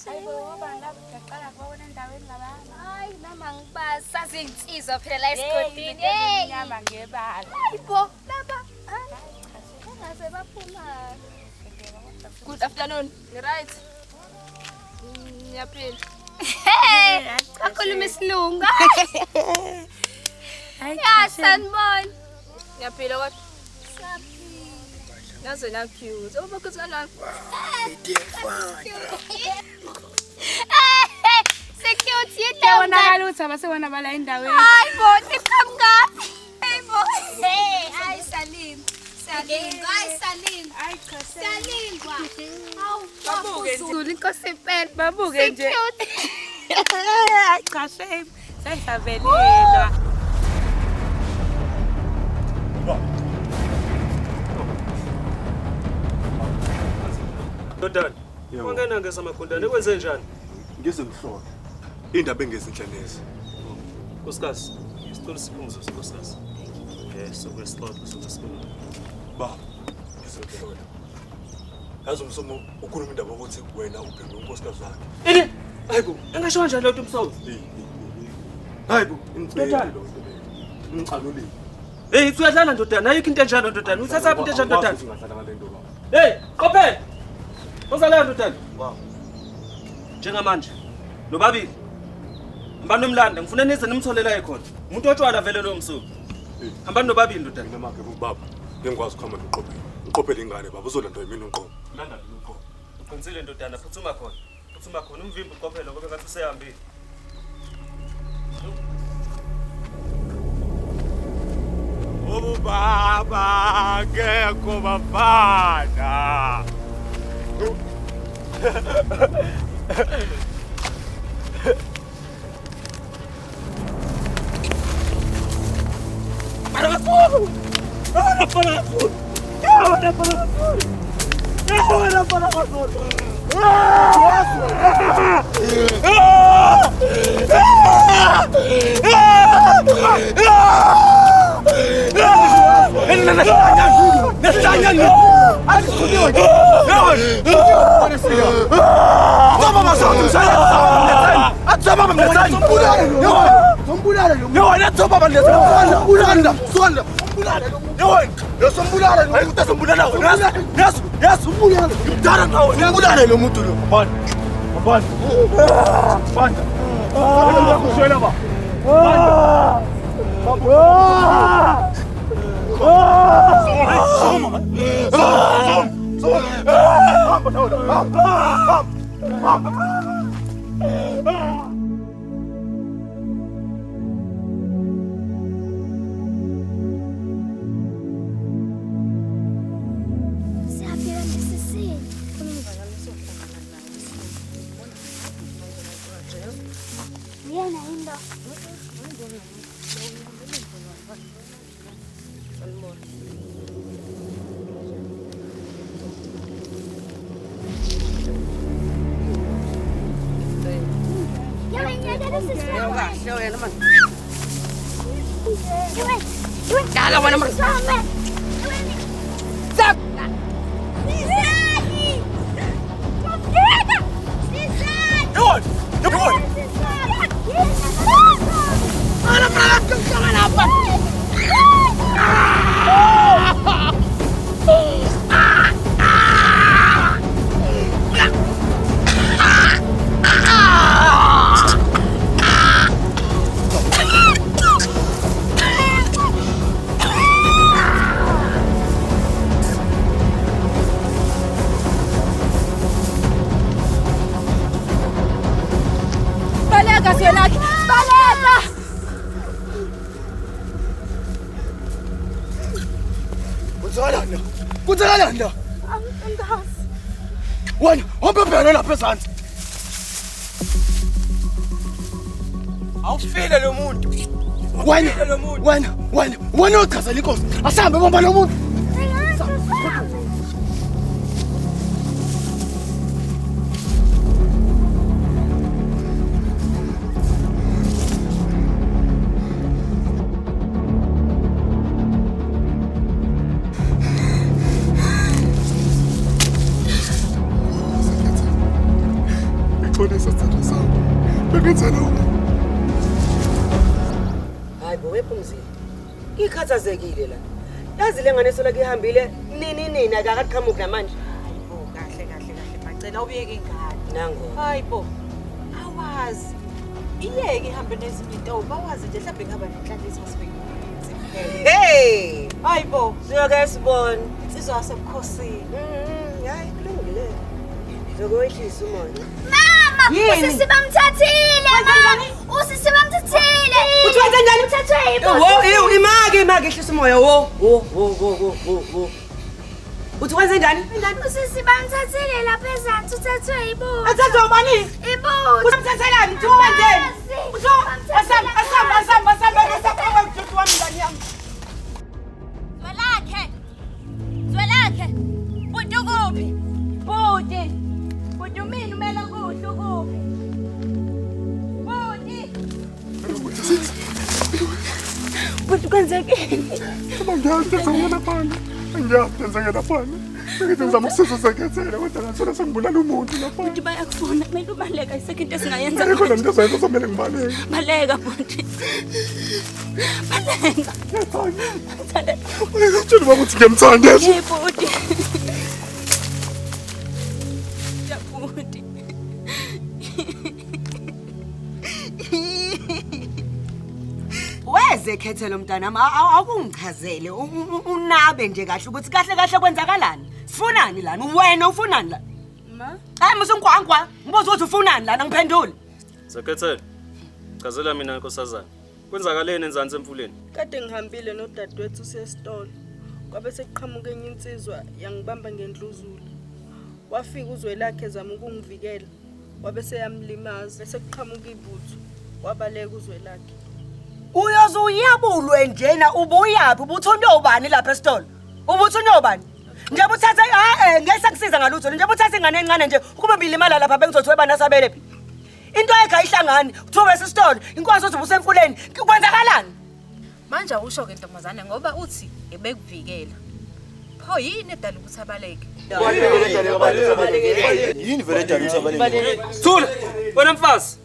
Speaker 4: Hayibo ngoba labo ngiyaqala kubabona endaweni labana.
Speaker 7: Hayi nami angibazi saziyinsizwa phela la esigodini.
Speaker 4: Hey, inyama ngebala.
Speaker 7: Hayibo laba bangaze baphuma.
Speaker 8: Good afternoon. Ni right? Ngiyaphila.
Speaker 7: Hey, akhuluma isilungu. Ya sanibona.
Speaker 8: Ngiyaphila kodwa. Saphila. Nazo na cute. Oh, bakho kanjani?
Speaker 7: Security
Speaker 4: Kuyabonakala ukuthi abasebona bala endaweni.
Speaker 7: Hayi bo, niqhamukaphi? Hayi bo. Hey, hayi Salim. Salim, hayi Salim.
Speaker 4: Hayi cha.
Speaker 7: Salingwa. Hawu,
Speaker 4: Babuke nje.
Speaker 7: Zulu inkosi impela.
Speaker 4: Babuke nje.
Speaker 7: Security.
Speaker 4: Hayi cha shame. Sayisavelelwa.
Speaker 1: Ndodana, wangena ngesamagundane kwenze njani?
Speaker 16: Ngize ngihlole. Indaba engezinhle neze.
Speaker 1: Nkosikazi, sicela siphumuze nkosikazi. Sokwesixoxo sokwesikhuluma.
Speaker 16: Baba, ngize ngihlole. Yazi umsomo ukhuluma indaba yokuthi wena uphinde unkosikazi wakhe.
Speaker 1: Ini? Hayibo, engasho kanjani lo msomo?
Speaker 16: Hayibo, ngicela lo nto leyo. Ngicalulile.
Speaker 1: Hey, uyadlala ndodana, ayikho into enjalo ndodana. Uthathaphi into enjalo ndodana?
Speaker 16: Ungadlala ngale nto baba.
Speaker 1: Hey, qophela. Ozala ndodana. Wow. Njengamanje nobabili hambani nomlanda, ngifuna nize nimtholela ekhona. Umuntu otshwala vele lo msuku. Hambani nobabili ndodana.
Speaker 16: Mina make baba, ngengikwazi ukuhamba noqophela. Uqophela ingane baba, uzolandwa yimina uqobo. Landa mina uqobo.
Speaker 1: Uqinisile ndodana, phuthuma khona. Phuthuma khona umvimbi uqophela ngoba ngathi usehambile.
Speaker 15: Ubaba akekho bafana.
Speaker 7: Siyaphila nesisini. Uyena yini lo?
Speaker 13: Kahle wena manje. Dala wena manje. Stop.
Speaker 4: Baleka Zwelakhe, baleka!
Speaker 3: Kwenzakalani la? Kwenzakalani la?
Speaker 4: Angazi.
Speaker 3: Wena, hamba bheka lapha ezansi.
Speaker 6: Awufile lo muntu.
Speaker 3: Wena, wena, wena, wena ochazela inkosi. Asihambe bomba lo muntu.
Speaker 6: Hayi bo wephumzile. Ngikhathazekile la. Yazi le ngane solake ihambile nini nini akakaqhamuki namanje.
Speaker 14: Hayi bo kahle kahle kahle macela ubuyeke ingane.
Speaker 6: Nango.
Speaker 14: Hayi bo. Awazi. Iyeke ihambe nezinye intombi awazi nje mhlawumbe ngaba nenhlanhla isasibekile.
Speaker 6: Hey!
Speaker 14: Hayi bo.
Speaker 6: Siyoke sibone.
Speaker 14: Insizwa yasebukhosini.
Speaker 6: Hayi kulungile. Zokowehlisa umoya.
Speaker 10: Mama, usisi bamthathile mama. Usisi bamthathile.
Speaker 6: Uthi wenze njani?
Speaker 10: Uthathwe yibutho.
Speaker 6: Wo, imake imake ehlisa umoya wo. Wo wo wo wo wo. Uthi wenze njani?
Speaker 10: Usisi bamthathile lapha ezansi uthathwe ibutho.
Speaker 14: Athathwe ubani?
Speaker 10: Ibutho.
Speaker 14: Usamthathelani? Uthi wenzeni? Uthi asam asam asam asam asam uthi wami ngani yami.
Speaker 4: Zwelakhe. Zwelakhe. Bhuti ukuphi? Bhuti. Bhuti umini umele kuhle ukuphi? Bhuti. Bhuti kwenzekeni?
Speaker 16: Ngiyazi lapha. Ngiyazi lapha. Ngithi ngizama ukusiza Zekhethelo kodwa ngathola sengibulala umuntu lapha.
Speaker 5: Bhuti bayakufuna kumele ubaleka ayisekho into esingayenza.
Speaker 16: Ayikho lento ezoyenza uzomele ngibaleke.
Speaker 5: Baleka bhuti. Baleka.
Speaker 16: Ngiyamthanda. Uyakutshela ubaba ukuthi ngiyamthanda.
Speaker 5: Yebo bhuti. Bhuti.
Speaker 6: Weze Khethelo mntanami awungichazele unabe nje kahle ukuthi kahle kahle kwenzakalani. Sifunani lana? Wena ufunani la?
Speaker 12: Ma?
Speaker 6: Hayi musunkwankwa, ngibuza ukuthi ufunani lana ngiphendule.
Speaker 1: Zekhethelo. Chazela mina nkosazana. Kwenzakaleni enzansi emfuleni?
Speaker 12: Kade ngihambile nodadewethu sesitolo. Kwabe sekuqhamuka enye insizwa yangibamba ngendluzula. Wafika uZwelakhe ezama ukungivikela. Wabe seyamlimaza bese kuqhamuka ibutho. Wabaleka uZwelakhe.
Speaker 6: Uyoze uyabulwe njena ubuyaphi ubuthonto ubani lapha esitolo? Ubuthonto ubani? Nje buthatha ngeke sakusiza ngalutho nje buthatha ingane encane nje ukube bilimala lapha bengizothi webana sabele phi. Into ayikho ayihlangani kuthiwa esitolo inkosi uthi ubusemfuleni kwenzakalani?
Speaker 8: Manje awusho ke ntombazane ngoba uthi ebekuvikela. Pho yini edala ukuthi abaleke?
Speaker 16: Yini vele edala ukuthi abaleke?
Speaker 1: Thula wena mfazi.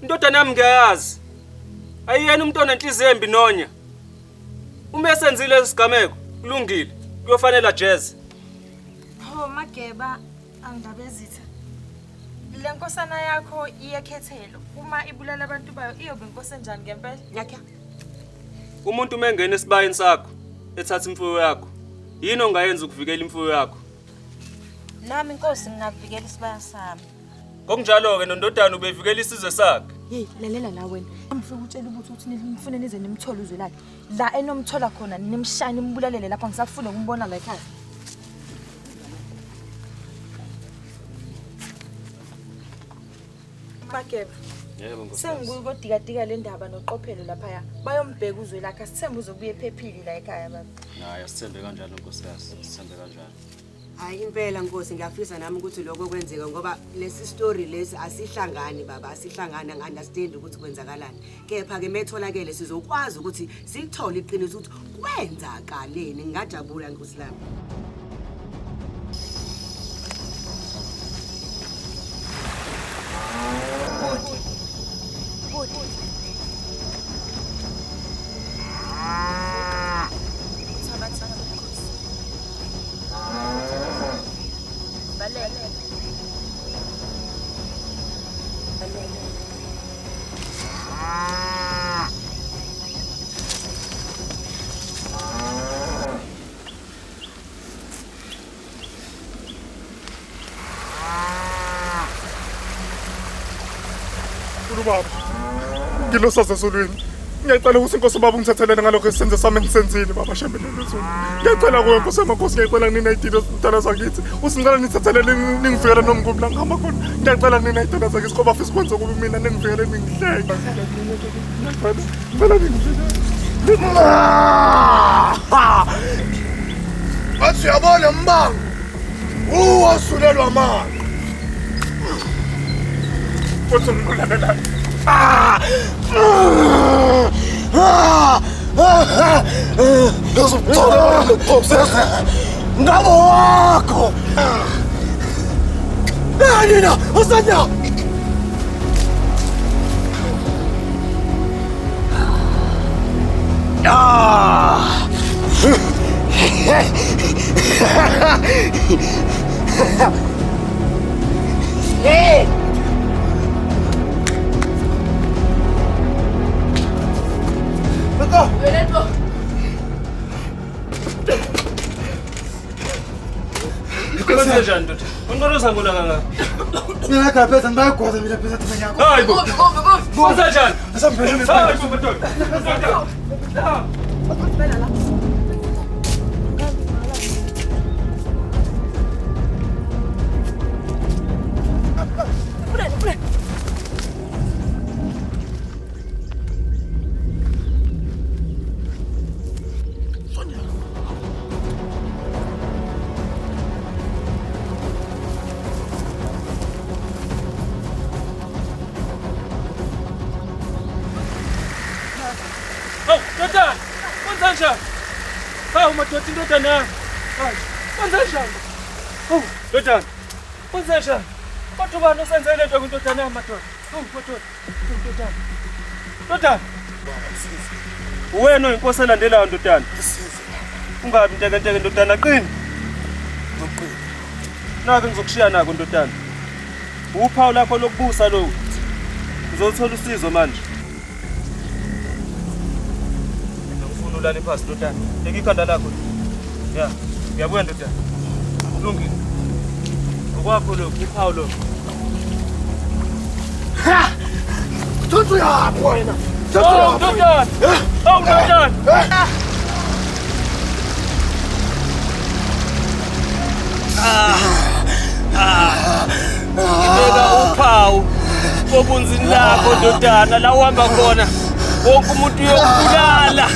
Speaker 1: Indodana yami ngiyayazi. Ayiyena umuntu onenhliziyo embi nonya. Uma esenzile isigameko kulungile kuyofanele ajeze.
Speaker 8: Pho Mageba angindabezitha. Le nkosana yakho iyekhethelo uma ibulala abantu bayo iyobe inkosi enjani ngempela?
Speaker 6: Yakhe.
Speaker 1: Umuntu uma engena esibayeni sakho ethatha imfuyo yakho yini ongayenza ukuvikela imfuyo yakho?
Speaker 8: Nami inkosi ngingavikela isibaya sami.
Speaker 1: Ngokunjalo ke nondodana ubevikela isizwe sakhe.
Speaker 8: Hey lalela la wena. Ngifuna ukutshela ukuthi uthi nimfune nize nimthole uZwelakhe. La enomthola khona nimshaya nimbulalele lapha ngisafuna ukumbona la ekhaya. Mageba.
Speaker 1: Yebo nkosi.
Speaker 8: Sengibuye kodikadika le ndaba noqophelo lapha. Bayombheka uZwelakhe asithembe uzobuye ephephile la ekhaya baba.
Speaker 1: Hayi asithembe kanjalo nkosikazi, asithembe kanjalo.
Speaker 17: Hayi impela Nkosi, ngiyafisa nami ukuthi lokho kwenzeka ngoba lesi story lesi asihlangani baba, asihlangani, angi-understand ukuthi kwenzakalani. Kepha-ke metholakele sizokwazi ukuthi sithole iqiniso ukuthi kwenzakaleni. Ngingajabula Nkosi lami.
Speaker 2: Baba, ngilosaza ezulwini. Ngiyacela ukuthi inkosi baba ungithethelele ngalokho esenze sami engisenzile baba shembe lezulu. Ngiyacela kuwe Nkosi yamakhosi, ngiyacela kunina idilo zidala zakithi. Usingicela nithethelele ningivikele noma kuphi la ngihamba khona. Ngiyacela kunina idilo zakithi ngoba afisa ukwenza kubi mina ningivikele ningihleke. Ngicela ningivikele.
Speaker 3: Bathi uyabona mbango. Uwasulelwa amanga.
Speaker 2: Futhi ngikulalelayo.
Speaker 3: Ngabo wakho. Nina, usanya. Hey!
Speaker 1: Kwenzenjani ndoda? Unqoroza ngona kangaka?
Speaker 9: Mina ngaphetha ngibayagwaza mina phetha thina nyako.
Speaker 1: Hayi bo. Kwenzenjani? Hayi bo madoda. Ndodana, kwenzenjani? Hawu, ndodana, kwenzenjani? Kodwa ubani osenze le nto kwindodana yami madoda? Hawu, madoda, ndodana. Ndodana. Uwena oyinkosi elandelayo ndodana. Ungabi ntekenteke ndodana, qina. Ngizoqina. Nake ngizokushiya nako ndodana. Uphawu lakho lokubusa lokhu. Uzothola usizo manje. Ngifuna ulale phansi ndodana. Beka ikhanda lakho. Ya, ngiyabuya ndodana. Kulungile. Okwakho lokhu, uphawu lokhu.
Speaker 3: Ha! Thuthu yakho wena.
Speaker 1: Hawu ndodana. Hawu ndodana. Ngibeka uphawu kobunzini lakho ndodana, la uhamba khona wonke umuntu uyokubulala.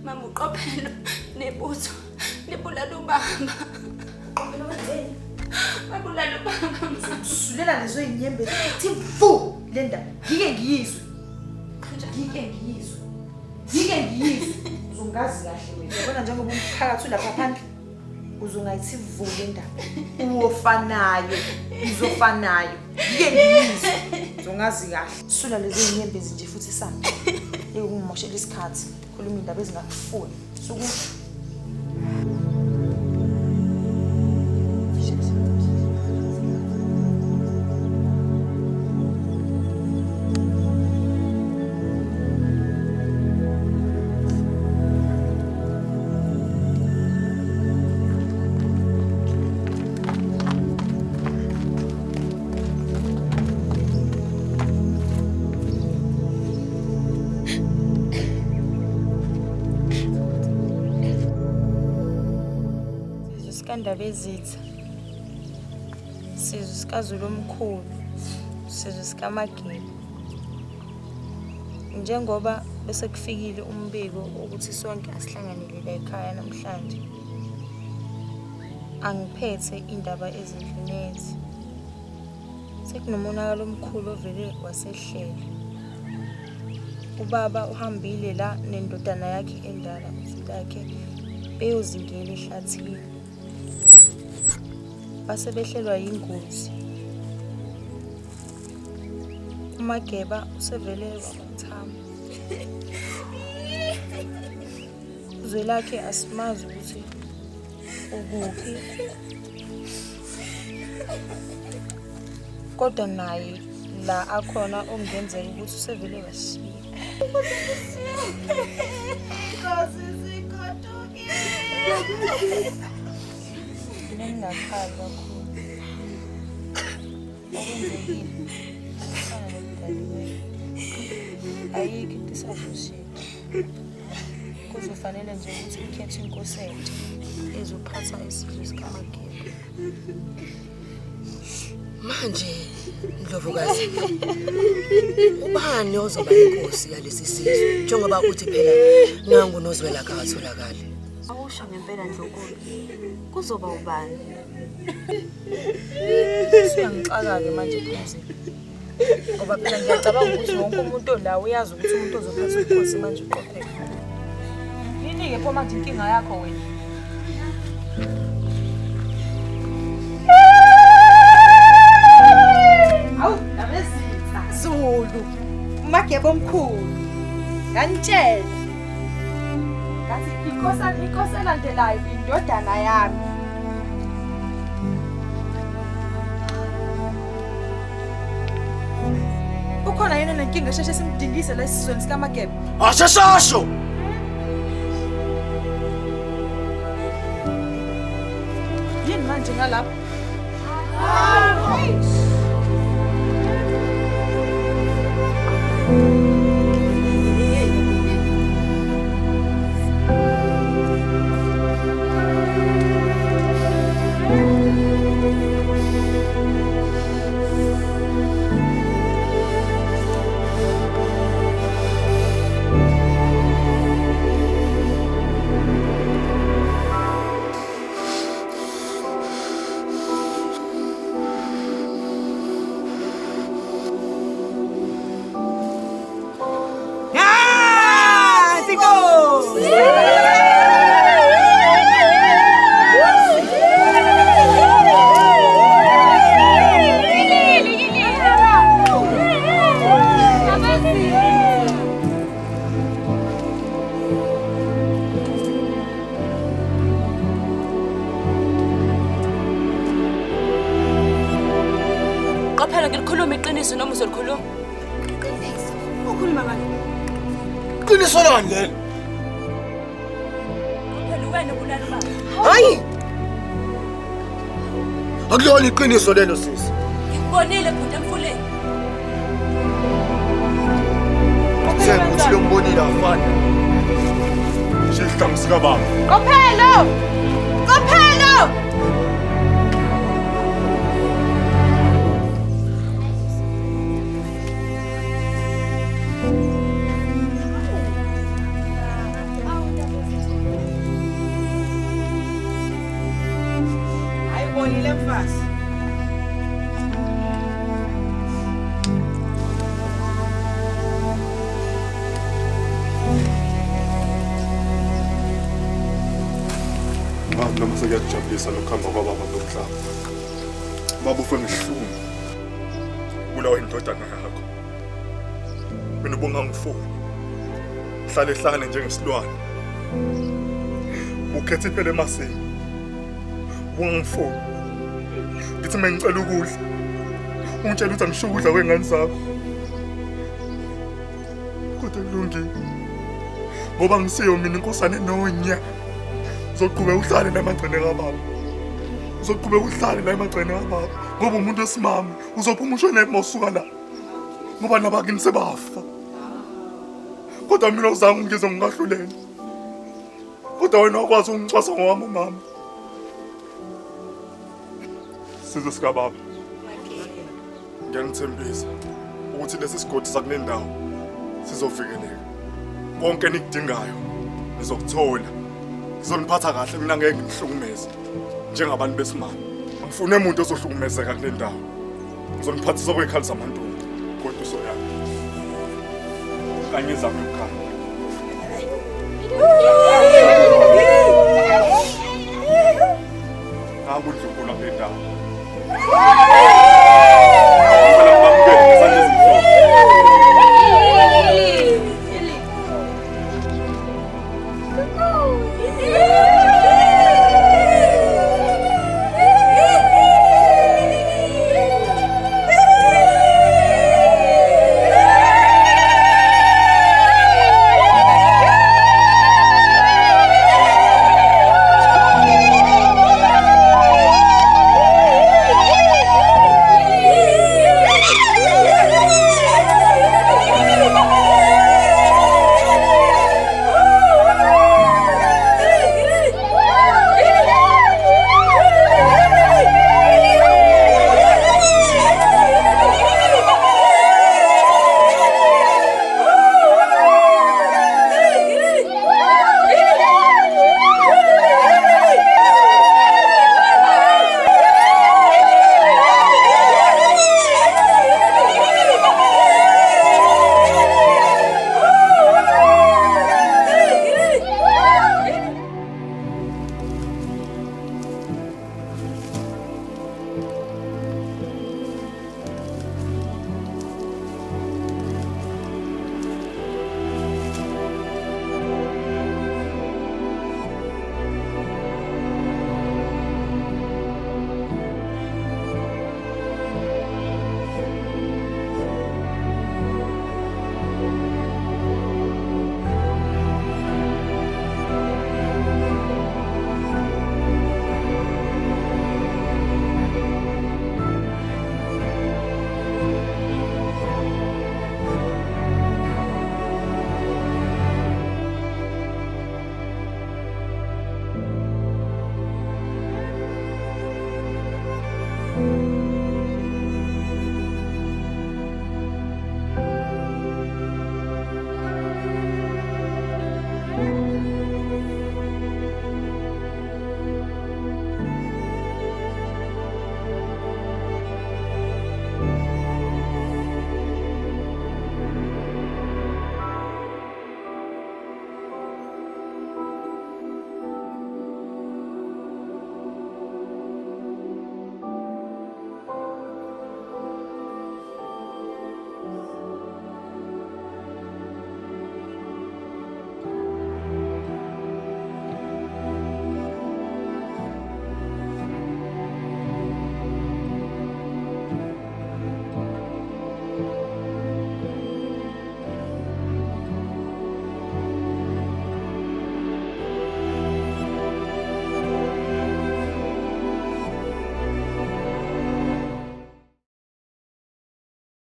Speaker 4: Mama uqophelo nebutho libulala ubaba.
Speaker 11: Uqophelo wenzeni?
Speaker 4: Babulala ubaba.
Speaker 8: Sulela lezo inyembezi ithi vu le ndaba. Ngike ngiyizwe. Ngike ngiyizwe. Ngike ngiyizwe. Uzongazi kahle wena. Yabona njengoba umphakathi ulapha phandle uzongayithi vu le ndaba. Uwofanayo, uzofanayo. Ngike ngiyizwe. Uzongazi kahle. Sula lezo inyembezi nje futhi sami. Ekumoshela isikhathi. Khuluma indaba ezingakufuni. Suku Ndabezitha, sizwe sikaZulu omkhulu, sizwe sikaMageba. Njengoba bese kufikile umbiko ukuthi sonke asihlanganele la ekhaya namhlanje, angiphethe indaba ezinhle neze. Sekunomonakalo omkhulu ovele wasehlela. Ubaba uhambile la nendodana yakhe endala uZwilakhe beyozingela ehlathini. Base behlelwa yingozi. UMageba usevele wakhothama. Uzwilakhe asimazi ukuthi ukuphi, kodwa naye la akhona okungenzeka ukuthi usevele washiya. Mina ngingakhali kakhulu. Okwenzekile kufana nokudaliweyo. Ayikho into esazoshintsha. Kuzofanele nje ukuthi ukhethe inkosi entsha ezophatha isizwe sikaMageba.
Speaker 17: Manje Ndlovukazi, ubani ozoba inkosi yalesi sizwe njengoba uthi phela nangu noZwelakhe akatholakali?
Speaker 4: Awusho ngempela Ndlonkulu, kuzoba ubani?
Speaker 8: Siyangixaka-ke manje Phumzile, ngoba phela ngiyacabanga ukuthi wonke umuntu ola uyazi ukuthi umuntu ozophatha ubukhosi manje uqophele. Yini-ke pho manje inkinga yakho wena?
Speaker 14: Awu, Ndabezitha, Zulu, uMageba omkhulu, nganitshela. Ngathi inkosi elandelayo indodana yami. Ukhona yena nenkinga esheshe simdingise la esizweni sikaMageba?
Speaker 3: Asheshasho!
Speaker 8: Yini manje ngalapha?
Speaker 5: Qophela ngilikhuluma iqiniso noma uzolikhuluma?
Speaker 4: Iqiniso. Ukhuluma ngani?
Speaker 3: Iqiniso lani lelo?
Speaker 5: Qophela wena ubulala ubaba.
Speaker 3: Hayi! Akulona iqiniso lelo sisi.
Speaker 5: Ngikubonile bhuti emfuleni.
Speaker 3: Themba ukuthi lo mbonile afana.
Speaker 16: Sihlangu sikababa.
Speaker 14: Qophelo! Qophelo! Ayibonile mfazi.
Speaker 16: Noma sekuyakujabulisa lokuhamba kwababa lomhlaba. Baba ufe ngehlungu. Bulawa indodana yakho. Mina ubungangifuni. Hlale hlale njengesilwane. Ukhethe phela emasini. Ubungangifuni. Ngithi mina ngicela ukudla. Ungitshela ukuthi angisho ukudla kwengane zakho. Kodwa kulungile. Ngoba ngisiyo mina inkosana enonya. Uzoqhubeka uhlale namagcene kababa. Uzoqhubeka uhlale la emagcene kababa. Ngoba umuntu wesimame uzophuma ushone mawusuka la. Ngoba nabakini sebafa. Kodwa mina uzange ungizwe ngingahlulela. Kodwa wena wakwazi ukungicwasa ngowami umama. Sizwe sikababa. Ngiyanithembisa ukuthi lesi sigodi sakule ndawo sizovikeleka. Konke enikudingayo nizokuthola. Ngizoniphatha kahle mina ngeke ngihlukumeze njengabantu besimame. Angifune umuntu ozohlukumezeka kule ndawo. Ngizoniphathisa okwekhali zamantombi. Kodwa usoyami. Kanye zami ukukhanya. Ngakudlula kule ndawo. Ngicela ngibamukele ngezandla ezimhlophe.